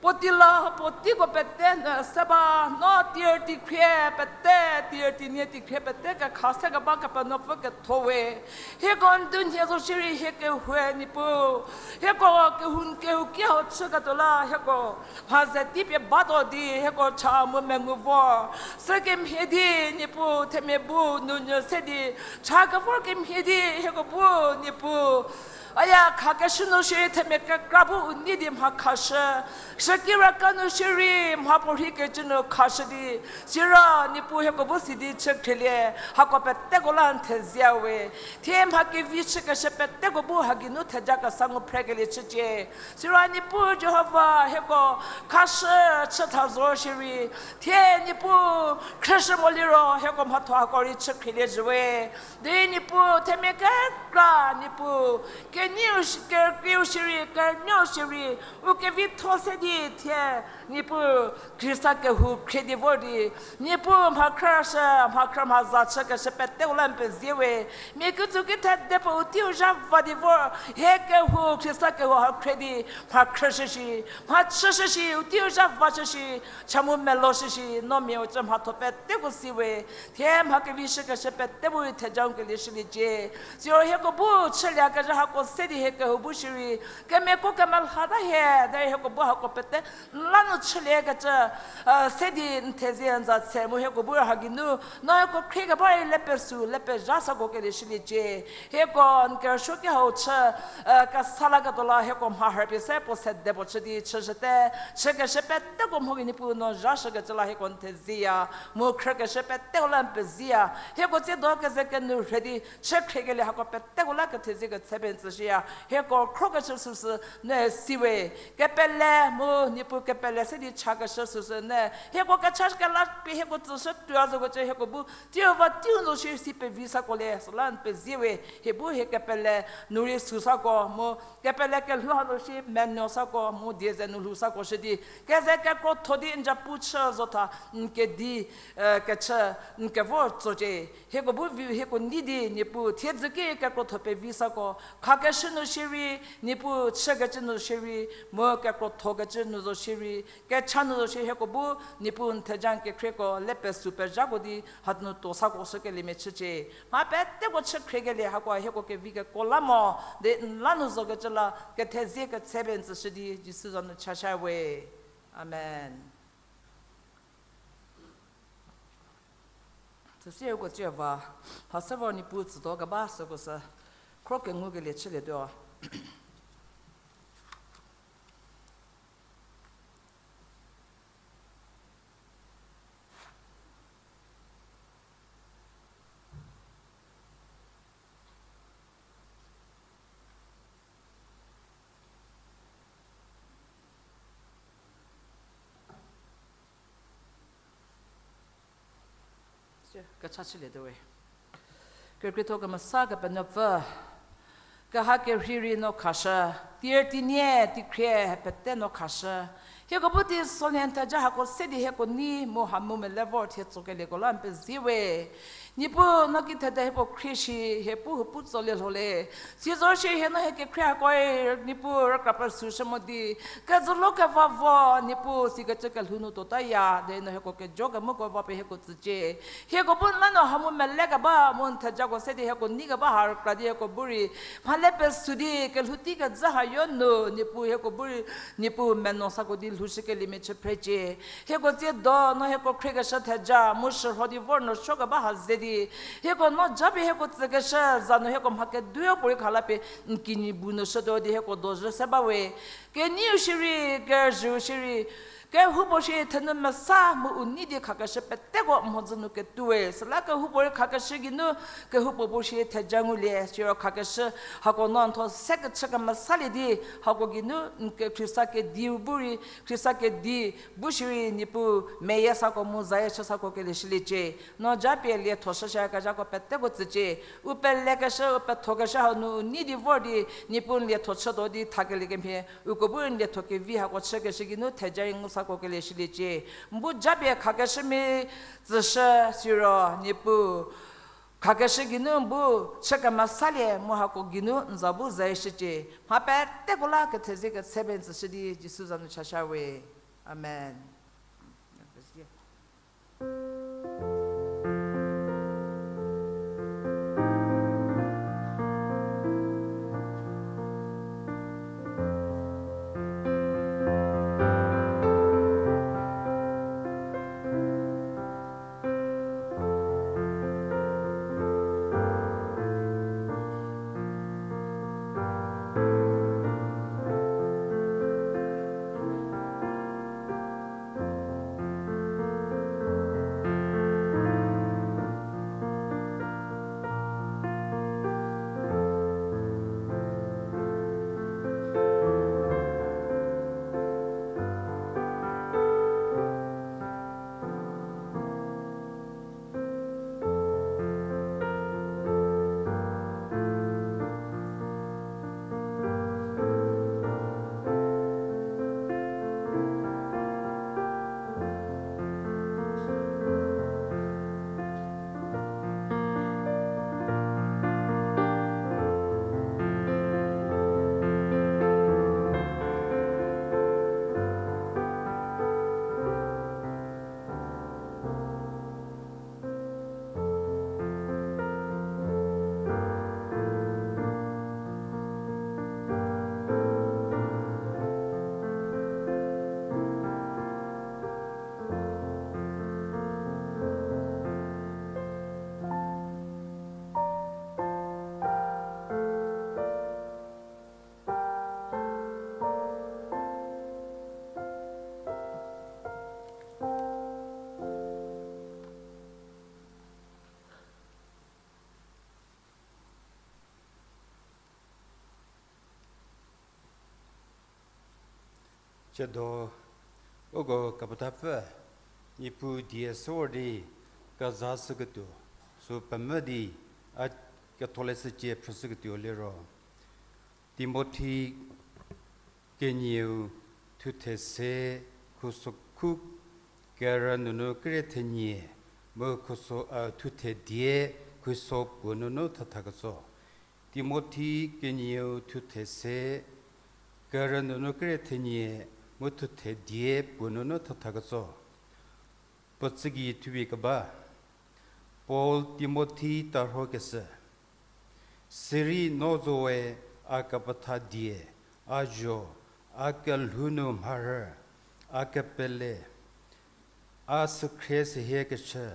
Puotei la puoteiko pete nyü se ba, no tier teikhrie pete, tier teinie teikhrie pete kekha se keba Kepenuopfü ketho we. Hieko ndunhie zo shierei hie kehoue Niepuu. Hieko kehou, kehou ki hau chüketuo la hieko mha ze tei pie batuo di hieko cha mu mengu vor. Sükemhie di Niepuu themia bu nunyü se di cha kevor kemhie di hieko bu Niepuu aya khakeshü nu shierei themia kekra bu u nei di mha khashü. Shükiraka nu shierei mha puorhi kecü nu khashü di. Siro Niepuu hieko bu si di chü khrielie hako peteko la n thezie we. Thie mha kevi chükeshü peteko bu ha geinu theja kesa ngu phrekelie chücie. Siro Niepuu Jihova hieko khashü chütha zo shierei. Thie Niepuu khrüshü mo liro hieko mhatho hako rei chü khrielie zhü we. Di Niepuu themia kekra Niepuu keneiu shi-, kerkrieu shierei, kernuou shierei u kevitho se di thie Niepuu Khrista kehou khrie di vor di, Niepuu mha khrüshü, mha khrü mha za chükeshü peteko la n pezie we. Mia ketsou kithedepuo u teiu zha va di vor, hie kehou Khrista kehou ha khrie di mha khrüshü shi, mha chüshü shi, u teiu zha vashü shi, cha mu meloshü shi, no mia-u cü mhatho peteko si we. Thie mha kevi shükeshü pete bu rei theja kelie shüliecie. Siro hieko bu chüliekezha hako se di hie kehou bu shierei kemiako kemelhata hie, derei hieko bu hako pete n la nu chüliekecü se di n thezie n za tse mu hieko bu ha geinu no hieko khriekeba rei le pesü le pezha sako kelie shüliecie. Hieko n kerüsuo ki hau chü kesa laketuo la hieko mha rhüpie se puo sedepuo chü di chüshüte. Chükeshü peteko mho gei Niepuu no zhashükecü la hieko n thezieya. Mu khrükeshü peteko la n pezieya. Hieko tsiedo keze kenu rhe di chü khriekelie hako peteko la kethezie ketse pie n tsüshüya. Hieko khrokeshü süsü ne si we. Kepele mu Niepuu kepele se di chakeshü süsü ne hieko kecha kela pie hieko tsüshü tuoya zokecü hieko bu teiu va teiu nu shierei si pevi sako le süla n pezie we. Hie bu hie kepele nu rei sü sako mu kepele kelhou hanu shierei menuo sako mu die ze nu lhou sako shü di keze kekrotho di n ja pu chü zotha n kedi kechü n kevor tsocie. Hieko bu viu hieko nei di Niepuu thiedzü ki kekrotho pevi sako khake Keshü nu shierei, Niepuu chükecü nu shierei, mu kekrothokecü nu zo shierei, kecha nu zo shierei hieko bu, Niepuu n theja n kekhrieko le pesu pezhako di, hanu tuo sako shükeliemia chücie. Mha peteko chü khriekelie hako hieko kevi keko la mo, di n la nu zokecü la, kethezie ketse pie n tsüshü di, Jisu za nu chashü we. Amen. Süsie uko cie va, ha se vor Niepuu tsütuo keba süko sü, khro kengukelie chülietuo. Kecha chülietuo we. Kekreitho kemesa Kepenuopfü, keha kerhei rei no khashü, tier tinie tikhrie pete no khashü. Hieko bu teisolie n theja hako se di hieko nei mu ha mu mele vor thie tsokelieko la n pezie we. Niepuu no ki thede hie puo khrie shi, hie pu hie pu tsolie lho le. Sizor shi hie no hie kekhrie hakoe, Niepuu rükra pesushü mo di. Kezülo keva vo, Niepuu sikecü kelhou nu tuotaya, de no hieko kejo kemoko va pie hieko tsücie. Hieko bu n la no ha mu mele keba, mu n thejako se di hieko nei keba ha rükra di hieko bu rei. Mhale pesu di, kelhou tei kezhü hayo nu, Niepuu hieko bu rei, Niepuu meno sako di lhoushükeliemia chü phrecie. Hieko tsiedo no hieko khriekeshü theja, mu shürho di vor no suo keba ha ze di. Hieko no japie hieko tsükeshü, za nu hieko mha keduo puorei khalapie, n kinyi bu nu shütuo di hieko dozhü se ba we. Keneiu shierei, kerüzhüu shierei, kehoupuo shierei thenu mesa mu u nei di khakeshü peteko mhodzü nu ketuo we. Süla kehoupuorei khakeshü geinu, kehoupuo bu shierei theja ngulie, siro khakeshü, hako no n thuo se kechü kemesalie di, hako geinu n ke Khrista kediu bu rei, Khrista kedi bu shierei Niepuu meyie sako mu zayie chü sako kelie shüliecie. No japie lietho shüshüyakezhako peteko tsücie. U pelekeshü, u pethokeshü hau nu u nei di vor di, Niepuu n lietho chütuo di thakelie kemhie, uko bu n lietho kevi hako chükeshü geinu theja rei ngu sako kelie shüliecie. N bu japie khakeshümia tsüshü siro, Niepuu khakeshü geinu n bu chü kemesalie mu hako geinu n za bu zayie shücie. Mha peteko la kethezie ketse pie n tsüshü di Jisu za nu chashü we. Amen. Tsiedo, uko kepethapfü, Niepuu die se vor di, keza shüketuo, sü pemvü di, a ketholeshücie phrüshüketuo liro. Timothi kenieu thuthe se khuso khu kerü nunu kere thenie mu khuso, a, thuthe die khuso puo nunu thatha ketso. Timothi kenieu thuthe se, kerü nunu kere thenie mu thuthe die puo nunu thatha ketso. Puo tsügei thupie keba, Paul Timothi tarhokeshü. Sirei no zowe a kepetha die, a zho, a kelhou nu mharhü, a kepele, a sükhrie sehie kechü,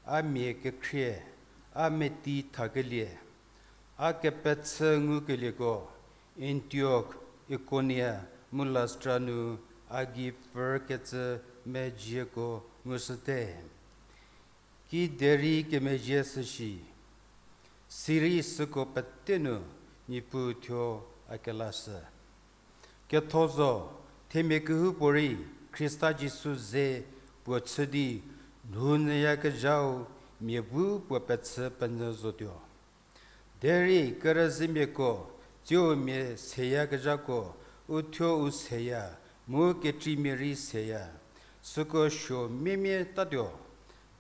a mia kekhrie, a meti thakelie, a kepechü ngukelieko, Antiok, Ikonia, mu Listra nu a gei pfürkecü mezieko ngushüte. Kiderei kemezhie shüshi, sirei süko pete nu Niepuu thuo a kelashü. Ketho zo, themia kehoupuorei Khrista Jisu ze puo chü di, lhou nyüyakezhau mia bu puo pechü penyü zotuo. Derei kerüzhümiako, tsiu mia seyakezhako, u thuo u seya, mu kekreimia rei seya, süko suo miemie tatuo.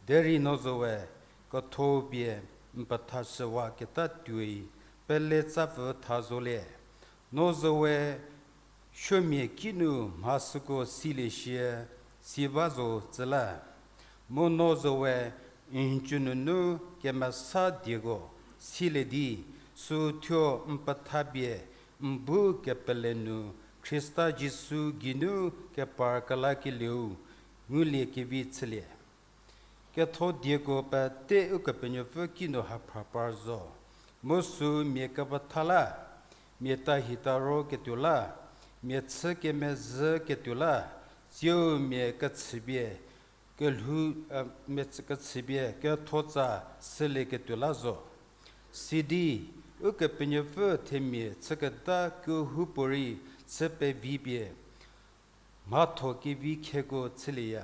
Derei no zowe, ketho pie n pethashüwaketa tuoi, pele tsapfü tha zolie. No zowe, supuomia kinu mha süko silie shie, si ba zo tsü la. Mu no zowe, n cü nunu kemesa dieko silie di, sü thuo n petha pie, n bu kepele nu Khrista Jisu geinu kepar kelakelieu ngulie kevi chülie. Ketho dieko pete Ukepenuopfü kinu haphra par zo. Mu sü mia kepetha la, mia tahitaro ketuo la, mia chü kemezhü ketuo la, tsiu mia kechüpie kelhou, mia kechüpie kethotsa shülieketuo la zo. Sidi, Ukepenuopfü themia chüketa kehoupuorei chü pevi pie, mhatho kevi khieko chülieya.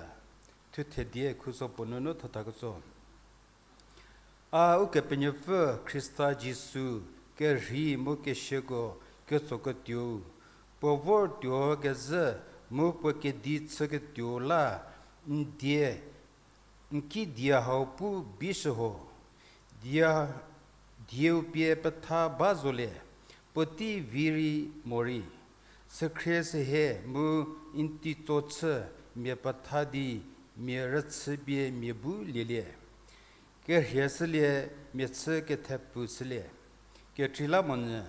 Thuthe die khuso puo nunu thatha ketso. A Ukepenuopfü Khrista Jisu kerhei mu kesiako ketsoketuou, puo vor tuo kezhü mu puo kedi chüketuou la, n die, n ki die hau pu bishü ho. Die, dieu pie petha ba zolie, puotei vi rei morei, sükhrie sehie mu n teitso chü mia petha di mia rüchü pie mia bu lielie. Kerhie shülie, mia chü kethepfu shülie. Kekreilamonyü,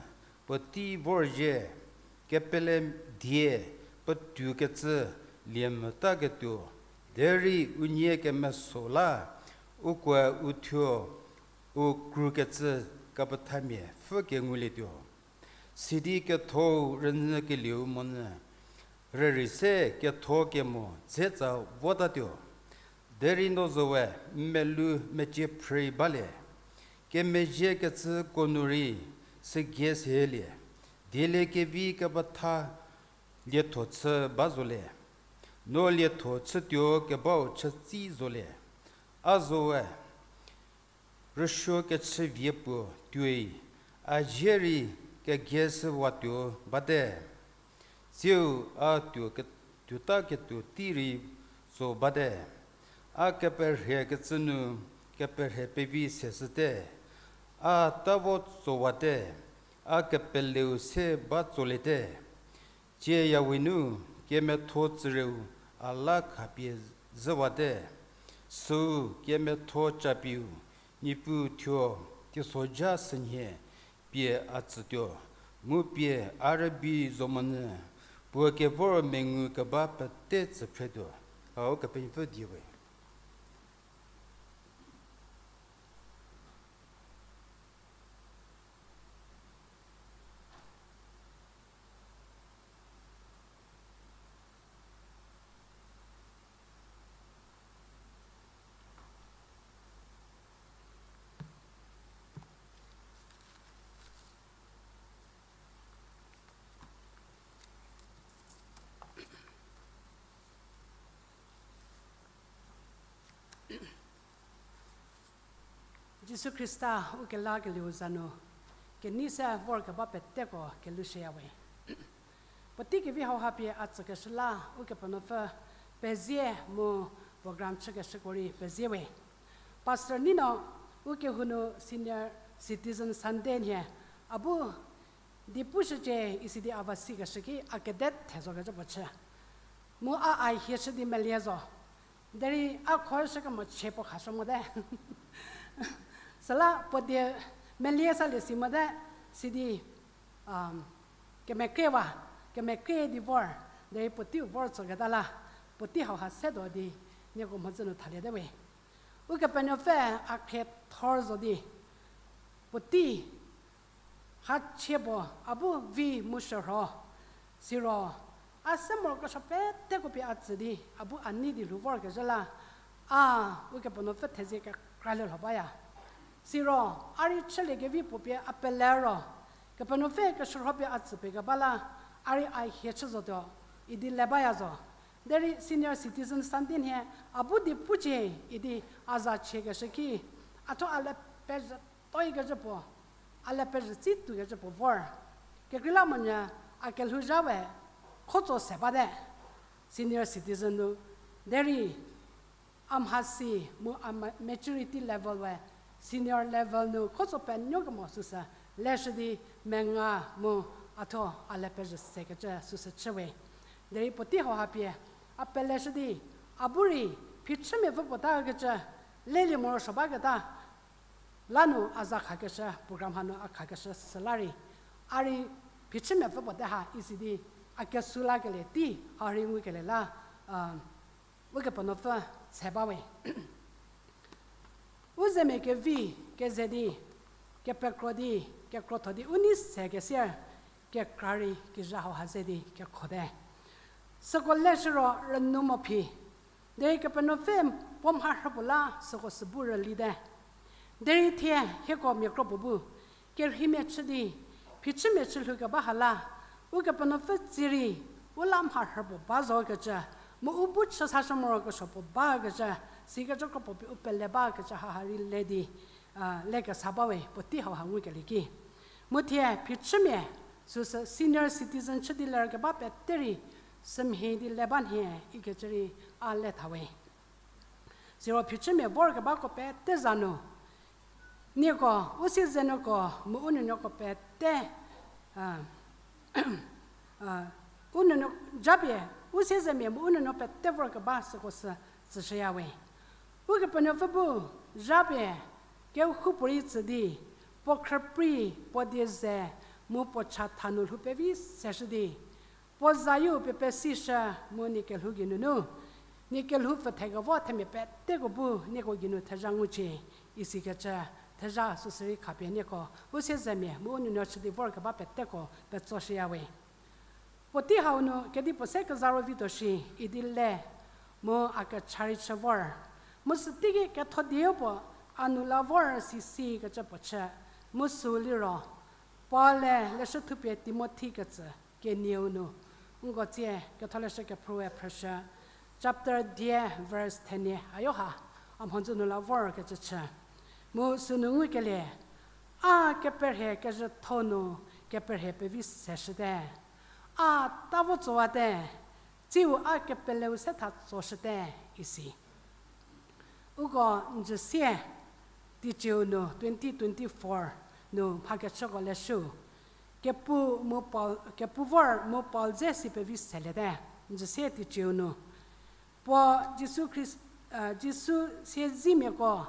puotei vorzhie, kepele die, puotou kecü, lie mota ketuo, derei unie kemeso la, ukoe u thuo, u krukecü kepethamia pfü kengulietuo. Sidi kethou rünyükelieu monyü, rürei se ketho kemo dze tsa votatuo. Derei no zowe, n melou mecie phrü balie. Kemezhiekecüko nu rei, sügie selie. Dieliekevi kepetha lietho chü ba zolie. No lietho chütuo kebau chütsi zolie. A zowe, rüsuo kechü vie puo tuoi, a zie rei kegie shüwatuo bate. Tsiu a tuo ke-, tuota ketuo tei rei tso bate. A keperhie kecü nu keperhie pevi seshüte. A ta vo tsowate, a kepeleu se ba tsoliete. Tsieyawe nu, kemiatho tsürieu a la khapie zhüwate. Süu kemiatho capieu, Niepuu thuo, teisoja sünhie pie a tsütuo, mu pie a rübei zo monyü, puo kevor mengu keba pete tsüphretuo. Hau Kepenuopfü diewe. Jisu Khrista u kelakelieu za nu, kenei se vorkeba peteko kelushüyawe. Puotei kevi hauha pie a tsükeshü la, Ukepenuopfü pezie mu program chükeshüko rei peziewe. Pastor Nino, u kehou nu Senior Citizen Sunday nhie A bu di pushücie isi di a va sikeshü ki a kede thezokecü puo chü. Mu a ai hie chü di melie zo. Derei a khoshü kemo chie puo khashü mote. Süla puo die melie salie si mote, sidi, um, kemekrie wa, kemekrie di vor, derei puoteiu vor tsoketa la, puotei hauha setuo di, nieko mhodzü nu thaliete we. Ukepenuopfü a khriethor zo di, puotei hachie puo a bu vi mu shürho, siro a se morokesuo peteko pie a tsü di a bu a nei di lhou vorkezhü la, a Ukepenuopfü thezie kekra lielho baya. Siro a rei chüliekevi puo pie a pele ro, Kepenuopfü keshürho pie a tsü pie keba la, a rei a hie chü zotuo idi le baya zo. Derei senior citizen Sunday nhie a bu di pucie idi a za chiekeshü ki, a thuo a le pezhü toikecü puo, a le pezhü tsi tuokecü puo vor. Kekreilamonyü a kelhouzha we khotso se bate, senior citizen nu. Derei a mhasi mu a ma-, maturity level we senior level nu khotso penuo kemo süsü leshü di menga mu a thuo a le pezhü sekecü süsü chü we. Derei puotei hauha pie a peleshü di, a bu rei phichümiapfü puo takecü lelie morosuo baketa lanu a za khakeshü, program hanu a khakeshü süla rei, a rei phichümiapfü puo te ha isi di a kesu lakelie tei ha rei ngukelie la, a, Ukepenuopfü tse bawe. U zemia kevi keze di, kepekro di, kekrotho di u nei se kesier, kekra rei kizha hauha ze di kekhote. Süko leshü ro rünou mo phi, derei Kepenuopfü puo mharhü puo la süko sü bu rülite. Derei thie hieko miakro puo bu kerheimia chü di, phichümia chü lhoukeba ha la, Ukepenuopfü tsie rei u la mharhü puo ba zokecü, mu u bu chü sashü morokesuo puo bakecü, sikecü kro puo pie u pele bakecü haha rei le di, a, lekesa bawe puotei hauha ngukelie ki. Mu thie phichümia, süsü senior citizen chü di lerkeba pete rei, sümhie di le ba nhie ikecü rei a le tha we. Siro phichümia vorkebako pete za nu, nieko, u siezenuoko mu u nuonuoko pete, a, a, u nuonuo, japie, u siezemia mu u nuonuo pete vorkeba süko sü tsüshüya we. Ukepenuopfü bu, japie, kehoupuorei tsü di, puo khrüprei, puo die ze, mu puo chatha nu lhou pevi seshü di, puo zayieu pie pesishü mu nie kelhou geinunu, nie kelhou pfüthekevo themia peteko bu nieko geinu thezha ngucie, isikecü thezha süsü rei khapie nieko u siezemia mu u nuonuo chü di vorkeba peteko petsoshüya we. Puotei hau nu kedipuo se keza ro vituo shi idi le, mu a kecha rei chü vor. Mu süteiki ketho dieu puo a nu la vor si sikecü puo chü, mu süu liro, Paul-e leshü thupie Timothi ketsü kenieu nu, nko tsie Ketholeshü Kephrüe phrüshü, chapter dia verse thenie hayo ha, a mhodzü nu la vorkecü chü. Mu sünu ngukelie, a keperhie kezhütho nu keperhie pevi seshüte. A ta vo tsowate, tsiu a kepeleu se tha tsoshüte, isi. Uko njüsie, teicieu nu twenty twenty-four nu mhakechüko leshüu, kepu mu Paul, kepu vor mu Paul dze si pevi seliete, njüsie teicieu nu. Puo Jisu Khrist-, a, Jisu siezemiako,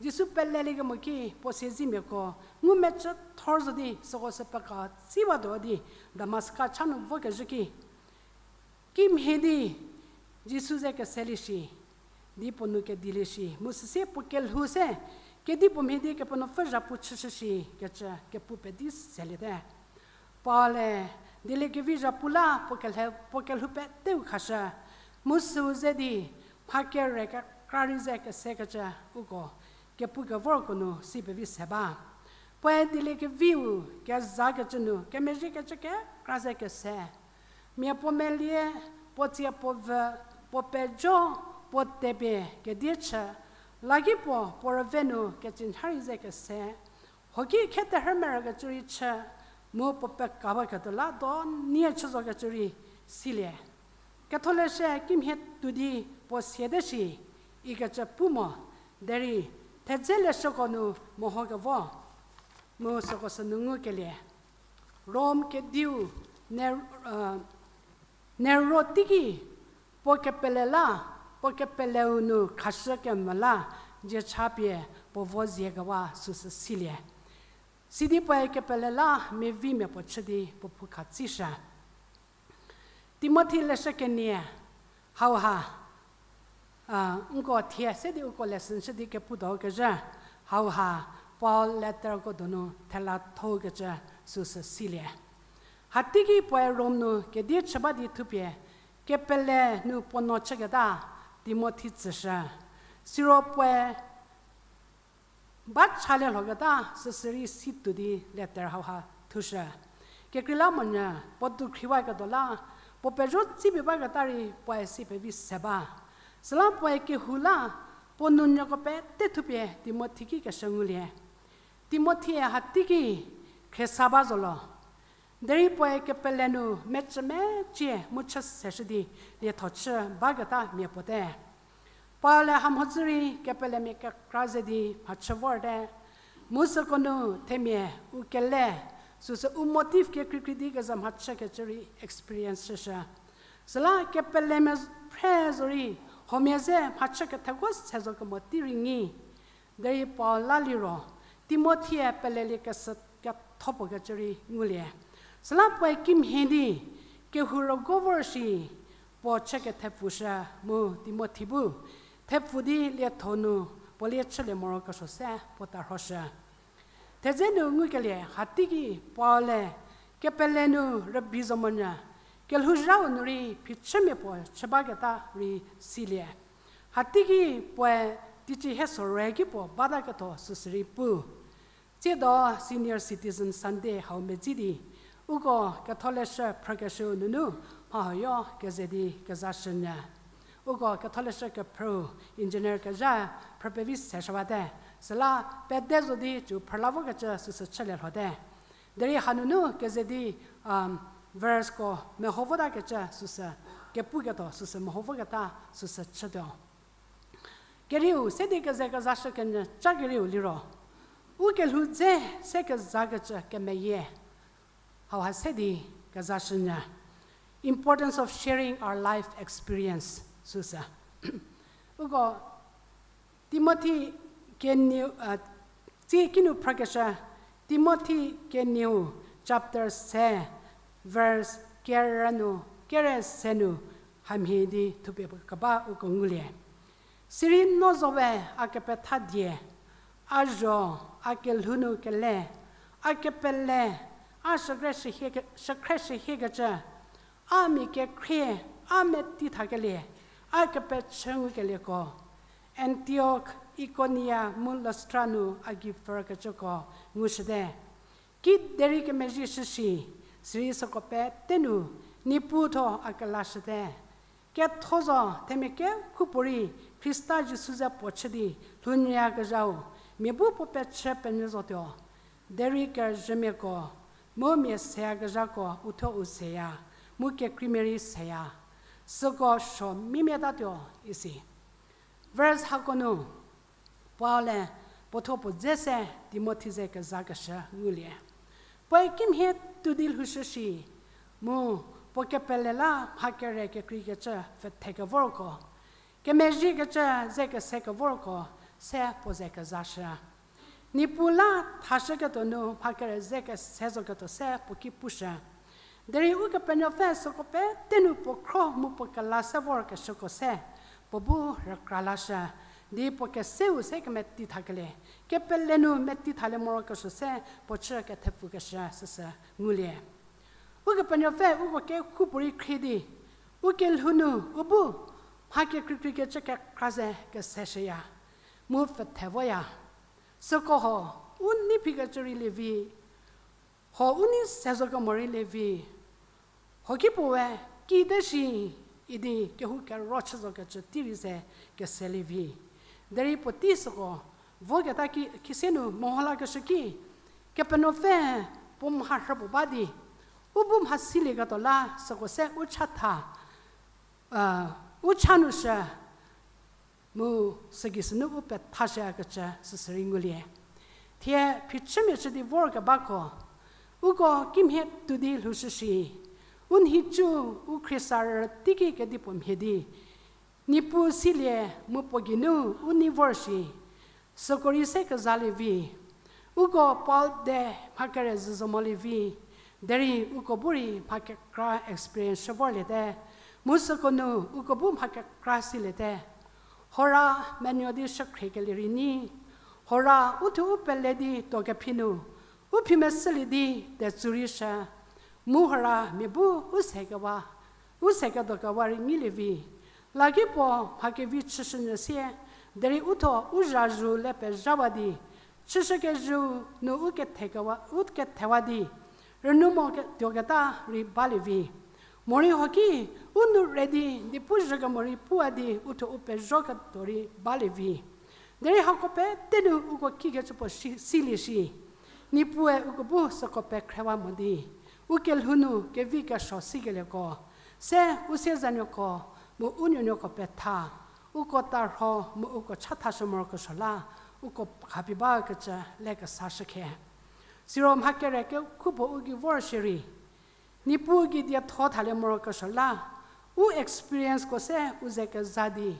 Jisu peleliekemo ki puo siezemiako ngumecü thor zo di süko sü peka tsiwatuo di Damaska cha nu vokezhü ki, kimhie di Jisu ze keselie shi, di puo nu kedilie shi, mu süsie puo kelhou se, kedipuo mhie di Kepenuopfü zhapu chüshü shi, kecü kepu pedi seliete. Paul-e dieliekevi zhapu la puo kelhe-, puo kelhou peteu khashü, mu süu ze di mha kere kekra rei ze kesekecü uko kepu kevorko nu si pevi se ba. Puoe dieliekeviu kezakecü nu kemezhiekecü kekra ze kese. Mia puo melie, puo tsie puo vü, puo pejo, puo tepie kedie chü, laki puo puo rüve nu kecü nha rei ze kese. Hoki khe terhü merükecü rei chü, mu puo pekawaketuo la do nie chü zokecü rei silie. Ketholeshü kimhie tuo di puo siate shi, ikecü pu mo, derei thedze leshüko nu mehokevo. Mu süko sü nu ngukelie, Rom kediu, Ner-, Nero teiki, puo kepele la, puo kepeleu nu khashü kemvü la, dzie cha pie puo vo ziekewa süsü silie. Sidi puoe kepele la mevimia puo chü di puo phou khatsishü. Timothi leshü kenie, hauha, nko thie se di uko lesson chü di kepu do kezhü, hauha, Paul letterko donu thela thokecü süsü silie. Hateiki puoe Rom nu kedi chü ba di thupie, kepele nu puo no chüketa Timothi tsüshü. Siro puoe ba chalie lhoketa süsü rei si tuo di letter hauha thushü. Kekreilamonyü puo dukhriwa ketuo la, puo pezho tsipie baketa rei puoe si pevi se ba. Süla puoe kehou la, puo nunyüko pete thupie Timothi ki keshü ngulie. Timothi-e hateiki khriesa ba zolo. Derei puoe kepele nu mecü mecie mu chü seshü di lietho chü baketa mia puote. Paul-e hamhodzü rei kepelemia kekra ze di mhachü vorte. Mu süko nu themia u kele, süsü u motive kekreikrei di kezü mhachükecü rei experience chüshü. Süla kepelemia phre zorei, huomia ze mhachü ketheko se zo kemo tei rei nyi. Derei Paul la liro, Timothi-e pelelie kesü ketho puo kecü rei ngulie. Süla puoe kimhie di, kehou rügo vor shi, puo chü kethepfushü mu Timothi bu, thepfu di lietho nu, puo lie chülie morokesuo se puo tarhoshü. Thedze nu ngukelie hateiki Paul-e kepele nu rübei zo monyü, kelhouzhau nu rei phichümia puo chü baketa rei silie. Hateiki puoe teicie hie sorei ki puo bataketuo süsü rei pu. Tsiedo Senior Citizen Sunday hau medzi di, uko ketholeshü phrükeshüu nunu mha huoyo keze di kezashünyü. Uko ketholeshü kephrüu engineer kezha phrü pevi seshüwate, süla pede zo di cü phrüla vokecü süsü chülie lhote. Derei hanunu keze di, verseko meho votakecü süsü, kepuketuo süsü meho voketa süsü chütuo. Kerieu se di keze kezashü kenyü ca kerieu liro, u kelhou dze se kezakecü kemeyie. Hauha se di kezashünyü. Importance of sharing our life experience süsü. Uko Timothi kenieu, tsie kinu phrükeshü, Timothi kenieu chapter se, verse kerü nu, kere se nu, hamhie di thupie keba uko ngulie. Sirei no zowe a kepetha die, a zho, a kelhou nu kele, a kepele, a shükhrie shühiekecü, a mia kekhrie, a meti thakelie, a kepechü ngukelieko, Antiok, Ikonia mu Lustra nu a gei pfürkecüko ngushüte. Kiderei kemezhie shüshi, sirei süko pete nu, Niepuu thuo a kelashüte. Ketho zo themia kekhupuorei Khrista Jisu ze puo chü di lhounyüyakezhau, mia bu puo pechü penyü zotuo. Derei kerüzhümiako, mu mia seyakezhako uthuo u seya, mu kekreimia rei seya. Süko suo mimiatatuo isi. Verse hako nu, Paul-e puo thuo puo dze se Timothi ze kezakeshü ngulie. Puoe kimhie tuo di lhoushü shi, mu puo kepele la mha kere kekreikecü pfhüthekevorko, kemezhiekecü ze kesekevorko se puo ze kezashü. Niepuu la thashüketuo nu mha kere ze kese zoketuo se puo ki pushü. Derei Ukepenuopfü süko pete nu puo khro mu puo kela se vorkeshüko se puo bu rükra lashü, di puo keseu se kemeti thakelie, kepele nu meti thalie morokesuo se puo chü kethepfukeshü süsü ngulie. Ukepenuopfü uko kekhupuorei khrie di, u kelhou nu u bu mha kekreikreikecü kekra ze keseshüya, mu pfhüthevoya. Süko ho, u nei phikecü rei lievi, ho u nei se zo kemo rei lievi, ho kipuoe kide shi idi kehou kero chü zokecü tei rei ze keselievi. Derei puotei süko voketa ki, khise nu meho lakeshü ki, Kepenuopfü puo mharhü puo ba di, u bu mha silieketuo la süko se u chatha, u cha nu shü, mu sügei sünu u pethashüyakecü süsü rei ngulie. Thie phichümia chü di vorkebako, uko kimhie tuo di lhoushü shi, u nhicu, u khriesarü teiki kedipuo mhie di, Niepuu silie mu puo geinu u nei vor shi, süko rei se kezalie vi, uko Paul de mha kere zhü zo molie vi, derei uko bu rei mha kekra experience shü vorliete, mu süko nu uko bu mha kekra siliete. Hora menuo di shükhriekelie rei nyi, hora u thuo u pele di tuo kephi nu, u phi meshülie di tetsu rei shü, mu hora mia bu u se kewa, u se kedo kewa rei nyilie vi. Laki puo mha kevi chüshünyü sie, derei u thuo u zhazhou le pezhawa di, chüshükezhüu nu u kethekewa, u kethewa di, rünou mo ke-, tuoketa rei balie vi. Morei hoki, u nou re di, di pu zhükemo rei puwa di, u thuo u pezho ketuo rei balie vi. Derei hako pete nu uko kikecü puo si-, silie shi. Niepuue uko bu süko pekhrewa mo di, u kelhou nu kevi kesuo sikelieko, se u siezanuoko mu u nuonuoko petha, uko tarho mu uko chathashü morokesuo la, uko khapie bakecü le kesashükhe. Siro mha kere kekhupuo u gei vor shierei, Niepuu gei dietho thalie morokesuo la, u experienceko se u ze keza di,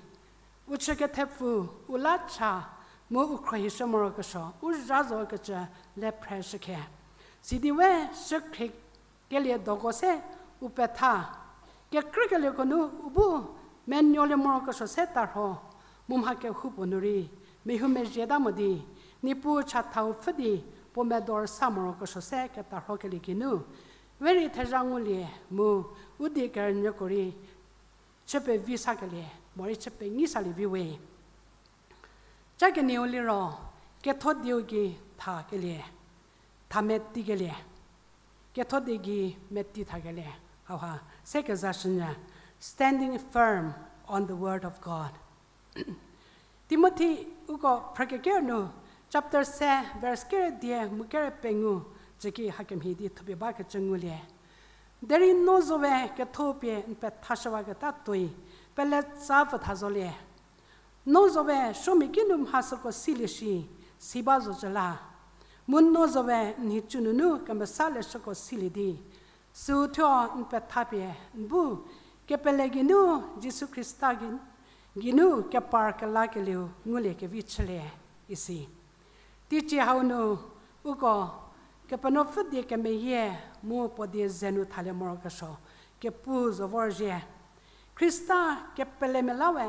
u chü kethepfu, u la cha, mu u khruohishü morokesuo u zha zokecü le phreshükhe. Sidi we shükhrie kelie doko se u petha. Kekrükelieko nu u bu menuolie morokesuo se tarho, mu mha kehoupuo nu rei, mehou mezhieta mo di, Niepuu chathau pfhü di, puo medor sa morokesuo se ketarhokelie geinu, we rei thezha ngulie mu, u die kerünyüko rei, chü pevi sakelie, morei chü penyi salie vi we. Ca kenieu liro, ketho dieu gei thakelie, tha metikelie, ketho die gei meti thakelie, hauha, se kezashünyü, standing firm on the word of God. Timothi uko phrükeker nu, chapter se, verse kere die mu kere pengou, tsüki hakemhie di thupie bakecü ngulie. Derei no zo we ketho pie n pethashüwaketa tuoi, pele tsa pfü tha zolie. No zo we supuomia kinu mha süko silie shi, si ba zocü la. Mu no zo we n nhicu nunu kemesa leshüko silie di, süu thuo n petha pie n bu, kepele geinu Jisu Khrista gei, geinu kepar kelakelieu ngulie kevi chülie, isi. Teicie hau nu, uko, Kepenuopfü die kemeyie mu puo die ze nu thalie morokesuo, kepu zo vorzhie. Khrista kepelemia la we,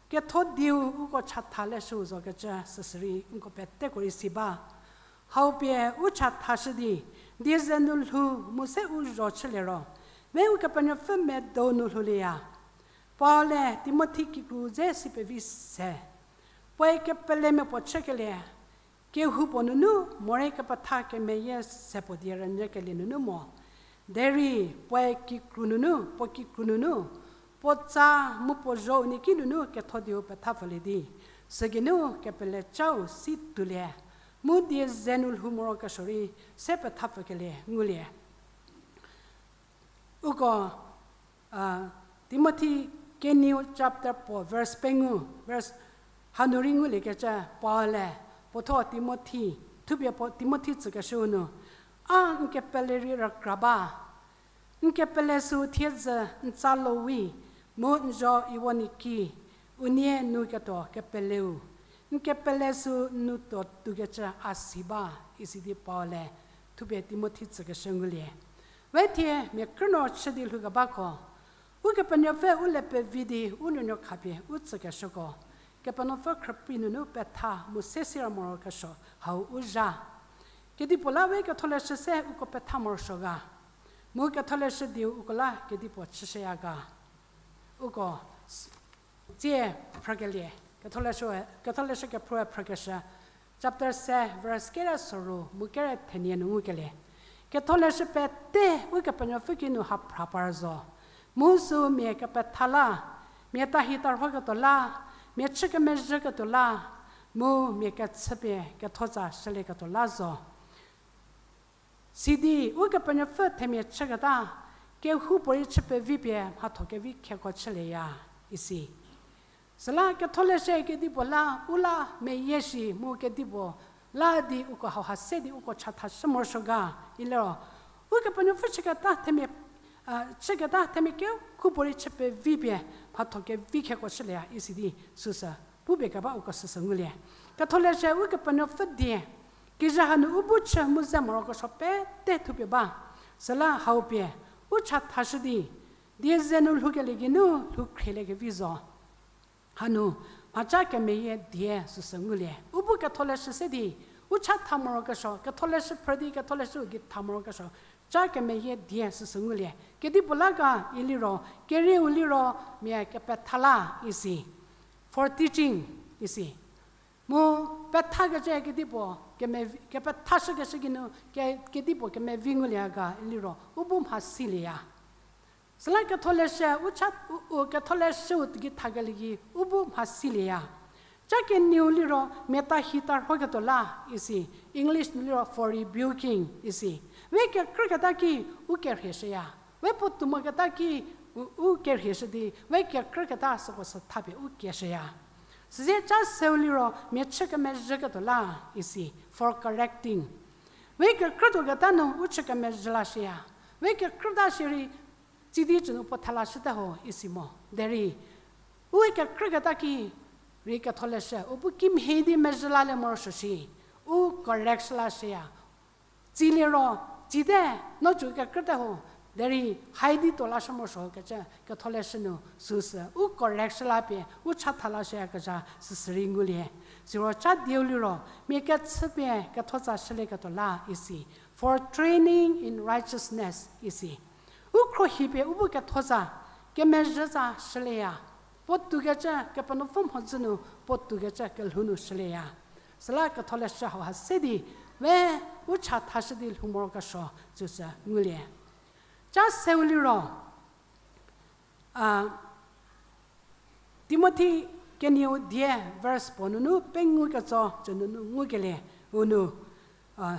ketho dieu uko chatha leshüu zokecü süsürei nko peteko rei si ba. Hau pie u chathashü di, die ze nu lhou mu se u zho chülie ro, we Ukepenuopfü medou nu lhoulieya. Paul-e Timothi kikru dze si pevi se, puoe kepelemia puo chükelie, kehoupuo nunu morei kepetha kemeyie se puo die rünyükelie nunu mo. Derei puoe kikru nunu, puo kikru nunu, puo tsa mu puo zho unie ki nunu ketho dieu petha pfülie di, sügeinu kepele cau si tuolie, mu die ze nu lhou morokesuo rei se petha pfükelie ngulie. Uko, a, Timothi kenieu chapter puo verse pengou, verse hanu rei nguliekecü Paul-e, puotho Timothi, thupie puo Timothi tsükeshüu nu, a n kepele rei rükra ba, n kepele süu thiedzü n tsa lo wi, mu n zho iwo niki, unie nu ketuo kepeleu, n kepele süu nu tuo toukecü a si ba, isi di Paul-e, thupie Timothi tsükeshü ngulie. We thie mia krünuo chü di lhoukebako, Ukepenuopfü u le pevi di u nuonuo khapie u tsükeshüko, Kepenuopfü khrüprei nunu petha mu se siro morokesuo hau u zha. Kedipuo la we ketholeshü se uko petha morosuo ga, mu ketholeshü dieu uko la kedipuo chüshüya ga. Uko s-, tsie phrükelie, ketholeshü, ketholeshü kephrüe phrükeshü, chapter se, verse kere soru mu kere thenie nu ngukelie. Ketholeshü pete Ukepenuopfü kinu ha phra par zo. Mu süu mia kepetha la, mia tahi tarhoketuo la, mia chü kemezhüketuo la, mu mia kechüpie kethotsa shülieketuo la zo. Sidi Ukepenuopfü themia chüketa, kehoupuorei chü pevi pie mhatho kevi kheko chülieya, isi. Süla ketholeshü kedipuo la, u la meyie shi mu kedipuo la di uko hauha se di uko chathashü morosuo ga, iliro Ukepenuopfü chüketa themia, a, chüketa themia kekuo puorei chü pevi pie, mhatho kevi kheko shülieya isi di süsü pupie keba uko süsü ngulie. Ketholeshü Ukepenuopfü die, kizhü hanu u bu chü mu ze morokesuo pete thupie ba. Süla hau pie, u chathashü di, die ze nu lhoukelie geinu lhou khrielie kevi zo. Hanu, mhaca kemeyie die süsü ngulie. U bu Ketholeshü se di, u chatha morokesuo, Ketholeshü phrü di Ketholeshü u gei tha morokesuo, ca kemeyie die süsü ngulie. Kedipuo la ga iliro, kerieu liro, mia kepetha la isi. For teaching isi. Mu pethakecü kedipuo, keme-, kepethashükeshü geinu, ke-, kedipuo kemevi ngulie ga iliro, u bu mha silieya. Süla Ketholeshü, u cha, u, u, Ketholeshü u gei thakelie ki, u bu mha silieya. Ca kenieu liro, mia ta hi ta rhoketuo la isi, English nu liro for rebuking isi. We kekrüketa ki, u kerhieshüya. We puotou moketa ki, u, u kerhieshü di, we kekrüketa süko sü thapie u kieshüya. Süsie ca seu liro, mia chü kemezhüketuo la isi, for correcting. We kekrütuoketa nu u chü kemezhü lashüya. We kekrüta shierei, tsidi cünu puo thela shüte ho isi mo. Derei, u kekrüketa ki rei Ketholeshü, u bu kimhie di mezhü lalie morosuo shi, u correct shü lashüya. Tsiliro, tsite, no cü kekrüte ho, derei, hai di tuo lashü morosuo kecü, Ketholeshü nu süsü, u correct shü la pie, u chatha lashüyakezha süsü rei ngulie. Siro ca dieu liro, mia kechüpie kethotsa shülieketuo la isi, for training in righteousness isi. U khruohi pie u bu kethotsa, kemezhütsa shülieya. Puotoukecü Kepenuopfü mhodzü nu, puotoukecü kelhou nu shülieya. Süla Ketholeshü hauha se di, we u chathashü di lhou morokesuo süsü ngulie. Ca seu liro, a, Timothi kenieu die verse puo nunu pengou ketso cü nunu ngukelie, u nu, a,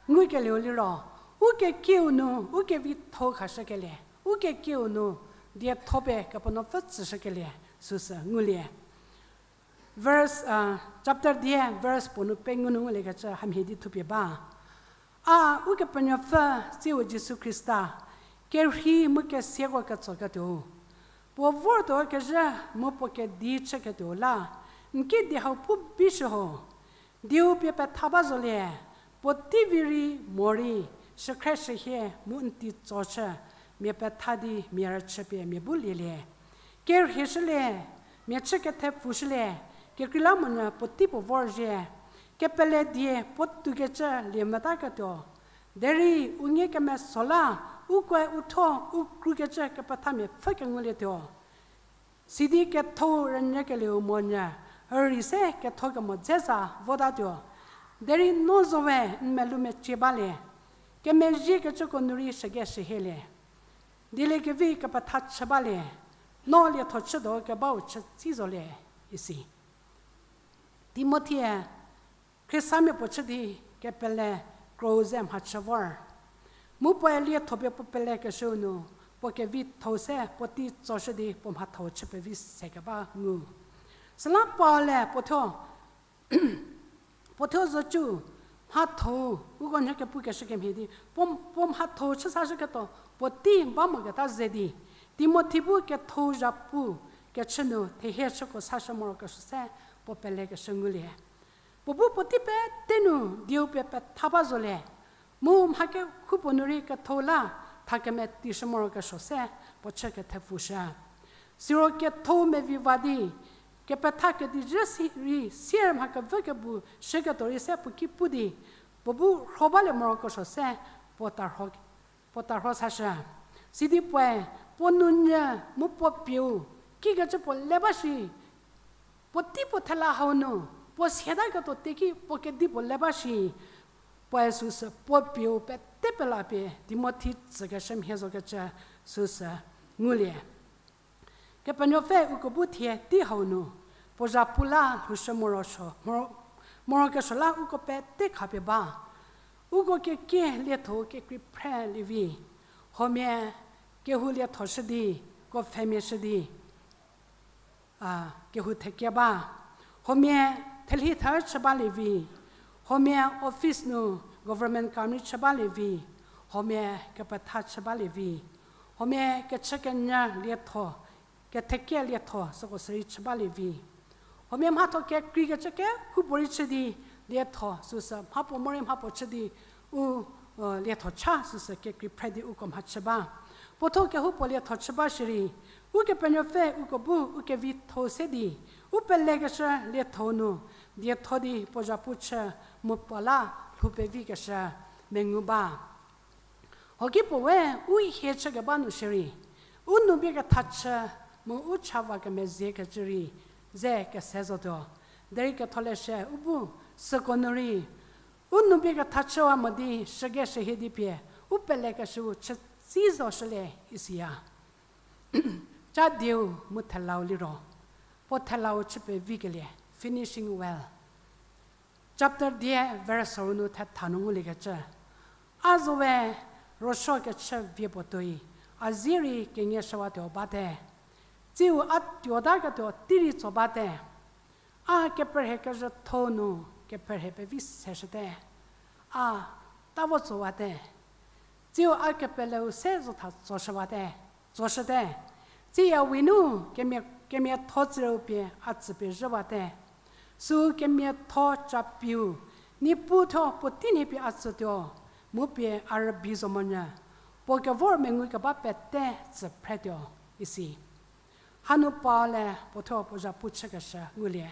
ngukelieu liro, u kekieu nu, u kevitho khashükelie, u kekieu nu, dietho pie Kepenuopfü tsüshükelie, süsü ngulie. Verse, a, chapter die, verse puo nu pengou nu nguliekecü hamhie di thupie ba. A, Ukepenuopfü, tsiu Jisu Khrista, kerhei mu kesiako ketsoketuo. Puo vortuo kezhü mu puo kedi chüketuo la, n ki die hau pu bishü ho. Dieu pie petha ba zolie, puotei vi rei morei, shükhrie shühie mu n tei tso chü, mia petha di mia rüchü pie mia bu lielie. Kerhie shülie, mia chü kethepfu shülie, kekreilamonyü puotei puo vorzhie, kepele die puotoukecü lie metaketuo. Derei u nie kemeso la, ukoe u thuo u krukecü kepethamia pfhü kengulietuo. Sidi ketho rünyükelieu monyü, rei se ketho kemo dze za votatuo. Derei no zowe n melou mecie balie. Kemezhiekecüko nu rei shüge shühielie. Dieliekevi kepetha chü balie. No lietho chütuo kebau chü tsi zolie, isi. Timothi-e Khristamia puo chü di kepele kro ze mhachü vor. Mu puoe lietho pie puo pelekeshüu nu, puo kevitho se puotei tsoshü di puo mhathou chü pevi se keba ngu. Süla Paul-e puo thuo, puo thuo zocü, mhathou, uko nhie kepukeshü kemhie di, puo, puo mhathou chü sashüketuo, puotei ba moketa ze di, Timothi bu ketho zhapu kechü nu thehie chüko sashü morokesuo se, puo pelekeshü ngulie. Puo bu puotei pete nu dieu pie petha ba zolie, mu mha kekhu puo nu rei ketho la tha kemeti shü morokesuo se puo chü kethepfushü. Siro ketho mevi va di, kepetha kedi zhü si rei sier mha kevü kebu shüketuo rei se puo ki pu di, puo bu rho balie morokesuo se puo ta rho puo ta rho sashü. Sidi puoe, puo nounyü mu puo pieu, kikecü puo le ba shi, puotei puo thela hau nu, puo siataketuo teki puo kedipuo le ba shi, puoe süsü puo pieu pete pela pie Timothi tsükeshü mhie zokecü süsü ngulie. Kepenuopfü uko bu thie tei hau nu, puo zhapu la lhoushü morosuo, moro-, morokesuo la uko pete khapie ba. Uko kekie lietho kekrei phre lievi, huomia kehou liethoshü di, ko pfhemia shü di, a, kehou thekie ba. Huomia thelhi thar chü balievi, Huomia office nu government kam rei chü balie vi, huomia kepetha chü balie vi, huomia kechükenyü lietho, ketheke lietho süko sürei chü balie vi. Huomia mhatho kekreikecü kehoupuorei chü di lietho süsü mhapuo morei mhapuo chü di u, lietho cha süsü kekrei phre di uko mhachü ba. Puotho kehoupuo lietho chü ba shierei, Ukepenuopfü uko bu u kevitho se di, u pelekeshü lietho nu, dietho di puo zhapu chü mu puo la lhou pevikeshü mengu ba. Hoki puo we u hie chükeba nu shierei, u nou bie kethachü mu u cha va kemezhie kecü rei ze kese zotuo. Derei ketholeshü u bu süko nu rei, u nou bie kethachüwa mo di shüge shühie di pie, u pelekeshüu chütsi zo shülie isiya. Ca dieu mu thelau liro, puo thelau chü pevikelie, finishing well. Chapter dia verse soru nu thetha nu nguliekecü. A zo we ruosuo kechü vie puo tuoi, a zie rei kengeshüwatuo bate. Tsiu a tuotaketuo tei rei tso bate. A keperhie kezhütho nu keperhie pevi seshüte. A ta vo tsowate. Tsiu a kepeleu se zotha tsoshüwate, tsoshüte. Tsiya we nu kemia, kemiatho tsürüu pie a tsü pezhüwate. Süu kemiatho capiu, Niepuu thuo puotei nhie pie a tsütuo, mu pie a rübei zo monyü, puo kevor mengu keba pete tsü phretuo, isi. Hanu Paul-e puo thuo puo zhapu chükeshü ngulie.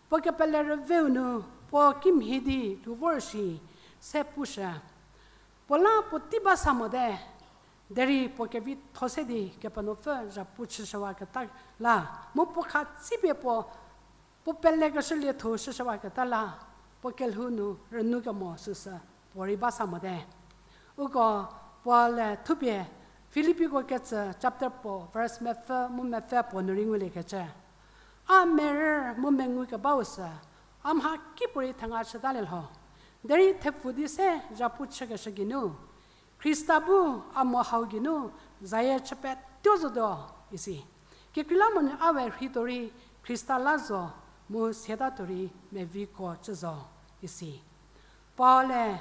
Puo kepele rüveu nu puo kimhie di lhou vor shi se pushü. Puo la puotei ba sa mote, derei puo kevitho se di Kepenuopfü zhapu chüshüwaketa la, mu puo khatsipie puo, puo pelekeshü lietho shüshüwaketa la, puo kelhou nu rünu kemo süsü puorei ba sa mote. Uko Paul-e thupie Filippiko ketsü chapter puo verse mepfü mu mepfü puo nu rei nguliekecü. A merü mu mengu kebau sü, a mha kipuorei thenga chütalie lho. Derei thepfu di se zhapu chükeshü geinu, Khrista bu a mo hau geinu zayie chü petuo zotuo, isi. Kekreilamonyü a we rhei tuorei Khrista la zo, mu siata tuorei meviko chü zo, isi. Paul-e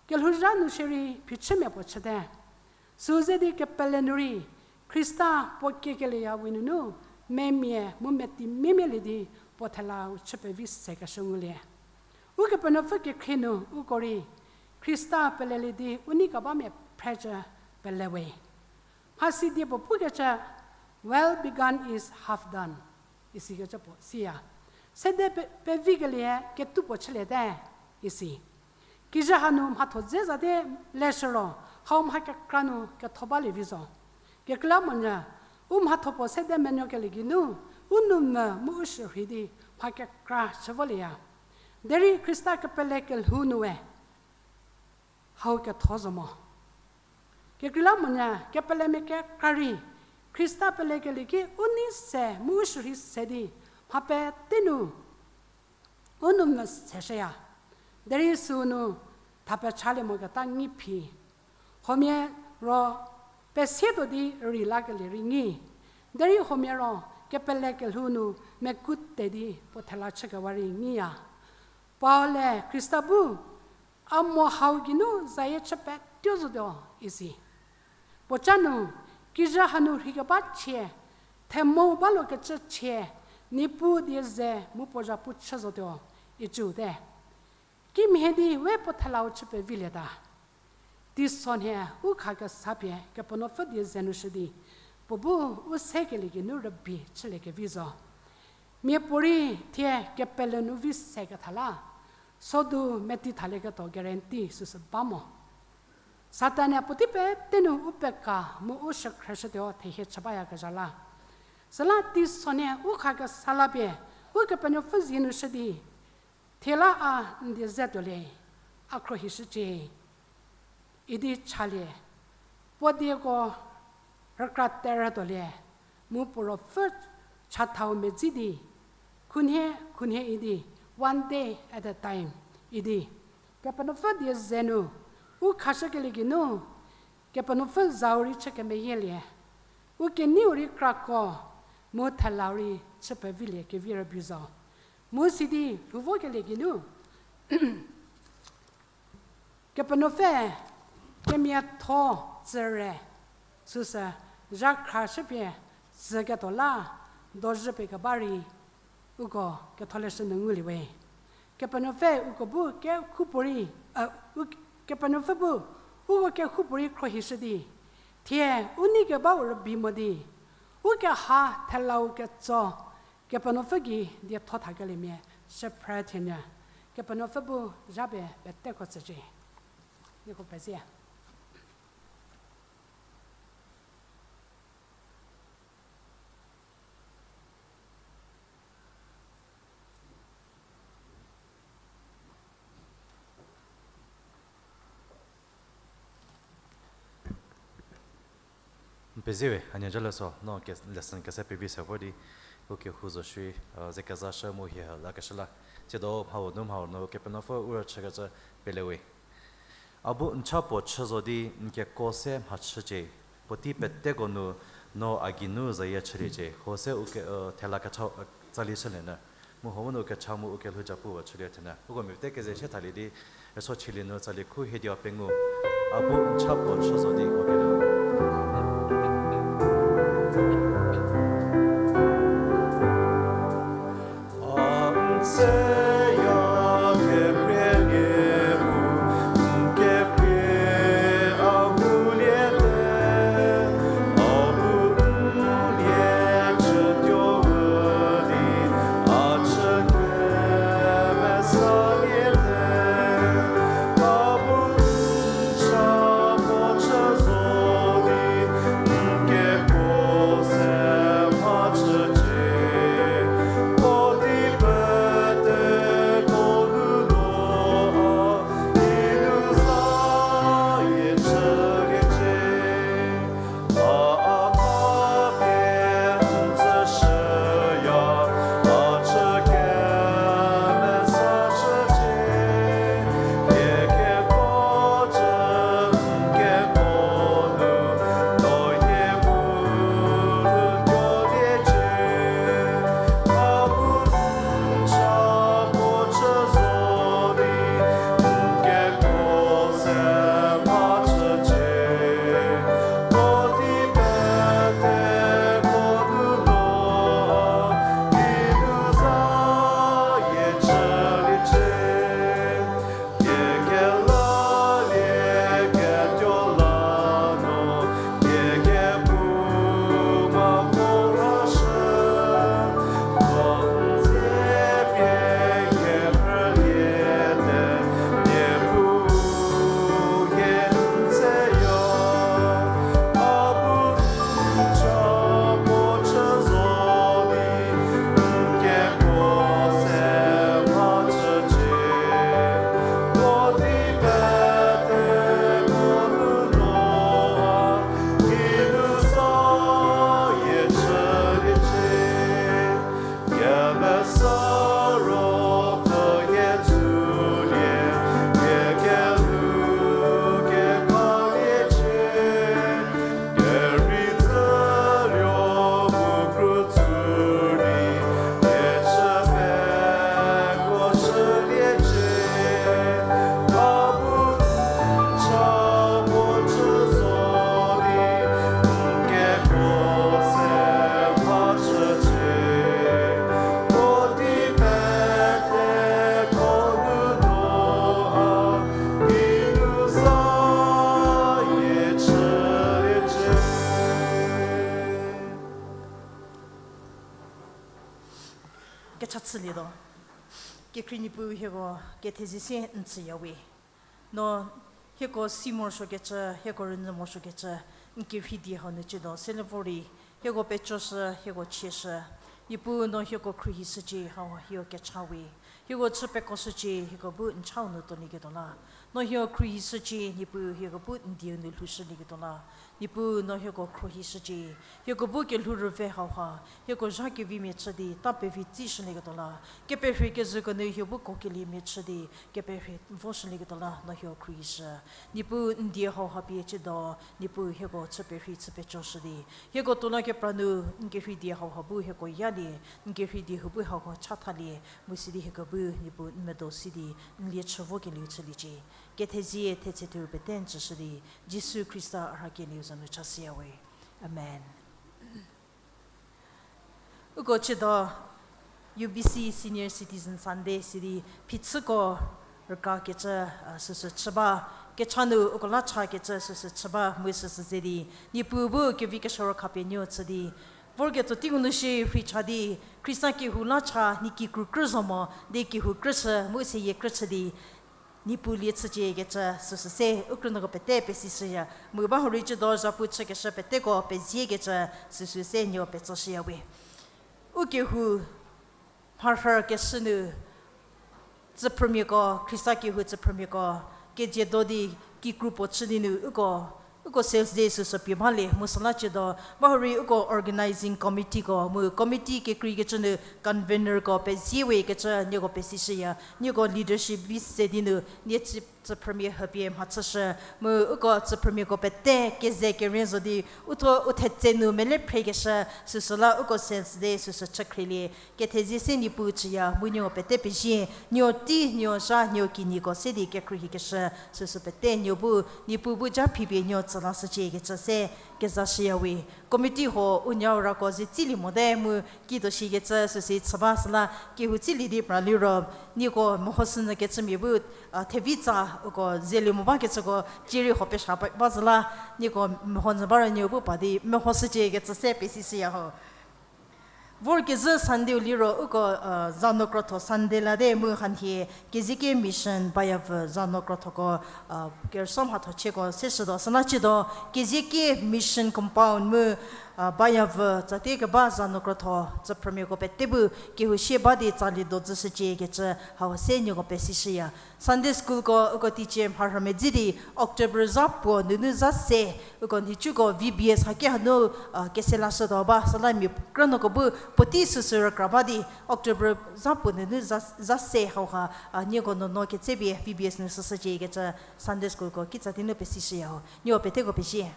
kelhouzha nu shierei phichümia puo chüte. Süu ze di kepele nu rei, Khrista puo kiekelieya we nunu, memia mu meti miemielie di puo thelau chü pevi sekeshü ngulie. Ukepenuopfü kekhrie nu uko rei, Khrista pelelie di u nei kebamia phrecü pele we. Mhasi die puo pukecü, well begun is half done, isikecü puo siya. Sede pe-, pevikelie ketuo puo chüliete, isi. Kijü hanu mhatho dze zate leshü ro, hau mha kekra nu ketho balie vi zo. Kekreilamonyü, u mhatho puo sede menuokelie geinu, u nou mvü mu u shürhei di mha kekra chü volieya. Derei Khrista kepele kelhou nu we hau ketho zo mo. Kekreilamonyü kepelemia kekra rei, Khrista pelekelie ki u nei se mu u shürhei se di, mha pete nu u nou mvü seshüya. Derei süu nu thapechalie moketa ngi phi. Huomia ro pesietuo di rei lakelie rei ngi. Derei huomia ro kepele kelhou nu meku te di puo thela chükewa rei ngiya. Paul-e Khrista bu, a mo hau geinu zayie chü petuo zotuo, isi. Puoca nu, kijü hanu rhei keba chie, themou balokecü chie, Niepuu die ze mu puo zhapu chü zotuo, icüte. Kimhie di we puo thelau chü pevilieta. Teisonhie u khakesa pie Kepenuopfü die ze nu shü di, puo bu u sekelie geinu rübei chüliekevi zo. Miapuorei thie kepele nu vi seketha la, sodu meti thalieketuo guarantee süsü ba mo. Satan-e puotei pete nu u peka mu u shükhrüshütuo thehie chü bayakezha la. Süla teisonhie u khakesa la pie, Ukepenuopfü zie nu shü di, thie la a n die ze tuolie, a khruohishücie, idi chalie, puo dieko rükra terütuolie, mu puo ruopfü chathau medzi di, khunhie khunhie idi, one day at a time, idi. Kepenuopfü die ze nu, u khashükelie geinu, Kepenuopfü zau rei chü kemeyielie, u keneiu rei krako, mu thelau rei chü pevilie kevi rübei zo. Mu sidi lhou vokelie geinu, Kepenuopfü kemiatho tsüre, süsü zhakhra shüpie tsüketuo la dozhü pie keba rei uko ketholeshü nu nguliewe. Kepenuopfü uko bu kehoupuorei, e, u, Kepenuopfü bu uko kehoupuorei khruohishü di, thie u nei kebau rübei mo di, u keha thelau ketso, Kepenuopfü gei dietho thakeliemia shüphrü thienyü, Kepenuopfü bu zhapie peteko tsücie. Nieko pezie. N pezie we, a nyü Jaleso, no ke-, lesson kese pevi se vor di, u kehou zo shierei, e, ze kezashü mu hie lakeshü la. Tsiedo mhau nu mhau nu Kepenuopfü u rüchükecü pelewe. A bu n cha puo chü zo di n keko se mhachücie, puotei peteko nu no a geinu zayie chüliecie, ho se u ke, e, thela kecha, e, tsali shülie nyü. Mu huomonu u kecha mu u kelhou japu ba chülie thenyü. Uko mia pete keze sie thalie di, rüso chülie nu tsali khu hiedia pengou. A bu n cha puo chü zo di uko kele. Kecha chülietuo. Kekhrie Niepuu hieko kethezie se n tsüyawe. No hieko si morosuokecü, hieko rünyü morosuokecü, n kerhei die hau nu chütuo sele vor di, hieko pecoshü, hieko chieshü. Niepuu no hieko khruohishücie hau hieko kecha we. Hieko chü pekoshücie, hieko bu n chau nu tuolieketuo la. No hieko khruohishücie, Niepuu hieko bu n dieu nu lhoushülieketuo la. Niepuu no hieko khruohishücie, hieko bu kelhou rüve hauha, hieko zha kevimia chü di, ta pevi tsishülieketuo la. Keperhie kezhüko nu hie bu kuokeliemia chü di, keperhie voshülieketuo la, no hieko khruohishü. Niepuu n die hauha pie chütuo, Niepuu hieko chü perhei chü pecoshü di. Hieko tuo la kepra nu, n kerhei die hauha bu hieko yalie, n kerhei die hau bu hauha chathalie, mu sidi hieko bu Niepuu n medo si di n lie chü vokelieu chüliecie. Kethezie thetse thur pete n tsüshü di, Jisu Khrista a rhakelieu za nu chashüyawe. Amen. Uko chüdo U B C Senior Citizen Sunday sidi phichüko rükakecü, a, süsü chü ba, kecha nu uko la chakecü süsü chü ba mu süsü ze di, Niepuu bu kevi keshüro khapie nuo chü di, vorketso teiu nu shi rhei cha di, Khrista kehou la cha, nie kikru krü zo mo di kehou krü chü mu seyie krü chü di, Niepuu lie chüciekecü süsü se u krünuoko pete pesishüya. Mu ba hurei chüdo zhapu chükeshü peteko peziekecü süsü se nuo petsoshüyawe. U kehou mharhü keshü nu tsüphrümiako, Khrista kehou tsüphrümiako, kezie do di kikru puo chü di nu uko, uko sales day süsü pie balie mu süla chüdo, ba hurei uko organizing committeeko mu committee kekreikecü nu convenorko pezie we kecü nieko pesishüya, nieko leadership vi se di nu nie tsü-, tsüphrümia hüpie mhachüshü, mu uko tsüphrümiako pete keze kerei zo di, uthuo u thetse nu mele phrekeshü, süsüla uko sales day süsü chükhrielie, kethezie se Niepuu chüya, mu nuo pete pezie, nuo tei, nuo zha, nuo kinyiko se di kekhruohikeshü, süsü pete nuo bu, Niepuu bu ja phipie nuo tsü lashüciekecü se kezashüyawe. Committee huo u nyau rako ze tsilie mote mu kido shikecü süsü chü ba süla kehou tsilie di pra liro, nieko mehoshünyü kecümia bu, a, thevitsa uko zelie mo bakecüko cierei huo pesha ba, ba züla, nieko meho nyü ba ro nuo bu pa di mehoshüciekecü se pesishüya ho. Vorkezhü Sunday-u liro uko, a, Zanu Krotho Sunday late mu hanhie Kezieke Mission Bayavü Zanu Krothoko, a, kerüsuo mhatho chieko seshütuo süla chüdo, Kezieke Mission Compound mu, a, Bayavü tsatie keba Zanu Krotho tsüphrümiako pete bu kehou sie ba di tsali do dzüshüciekecü hau se nieko pesishüya. Sunday schoolko uko teicie mharhü medzi di October zha puo nunu zha se, uko nhicuko V B S haki hanu, a, kese lashütuo ba süla mia krünuoko bu puotei süsü rükra ba di October zha puo nunu zha, zha se hauha, a, nieko nuonuo ketsepie V B S nu shüshüciekecü Sunday schoolko kitsa di nu pesishüya ho. Nieko peteko pezie.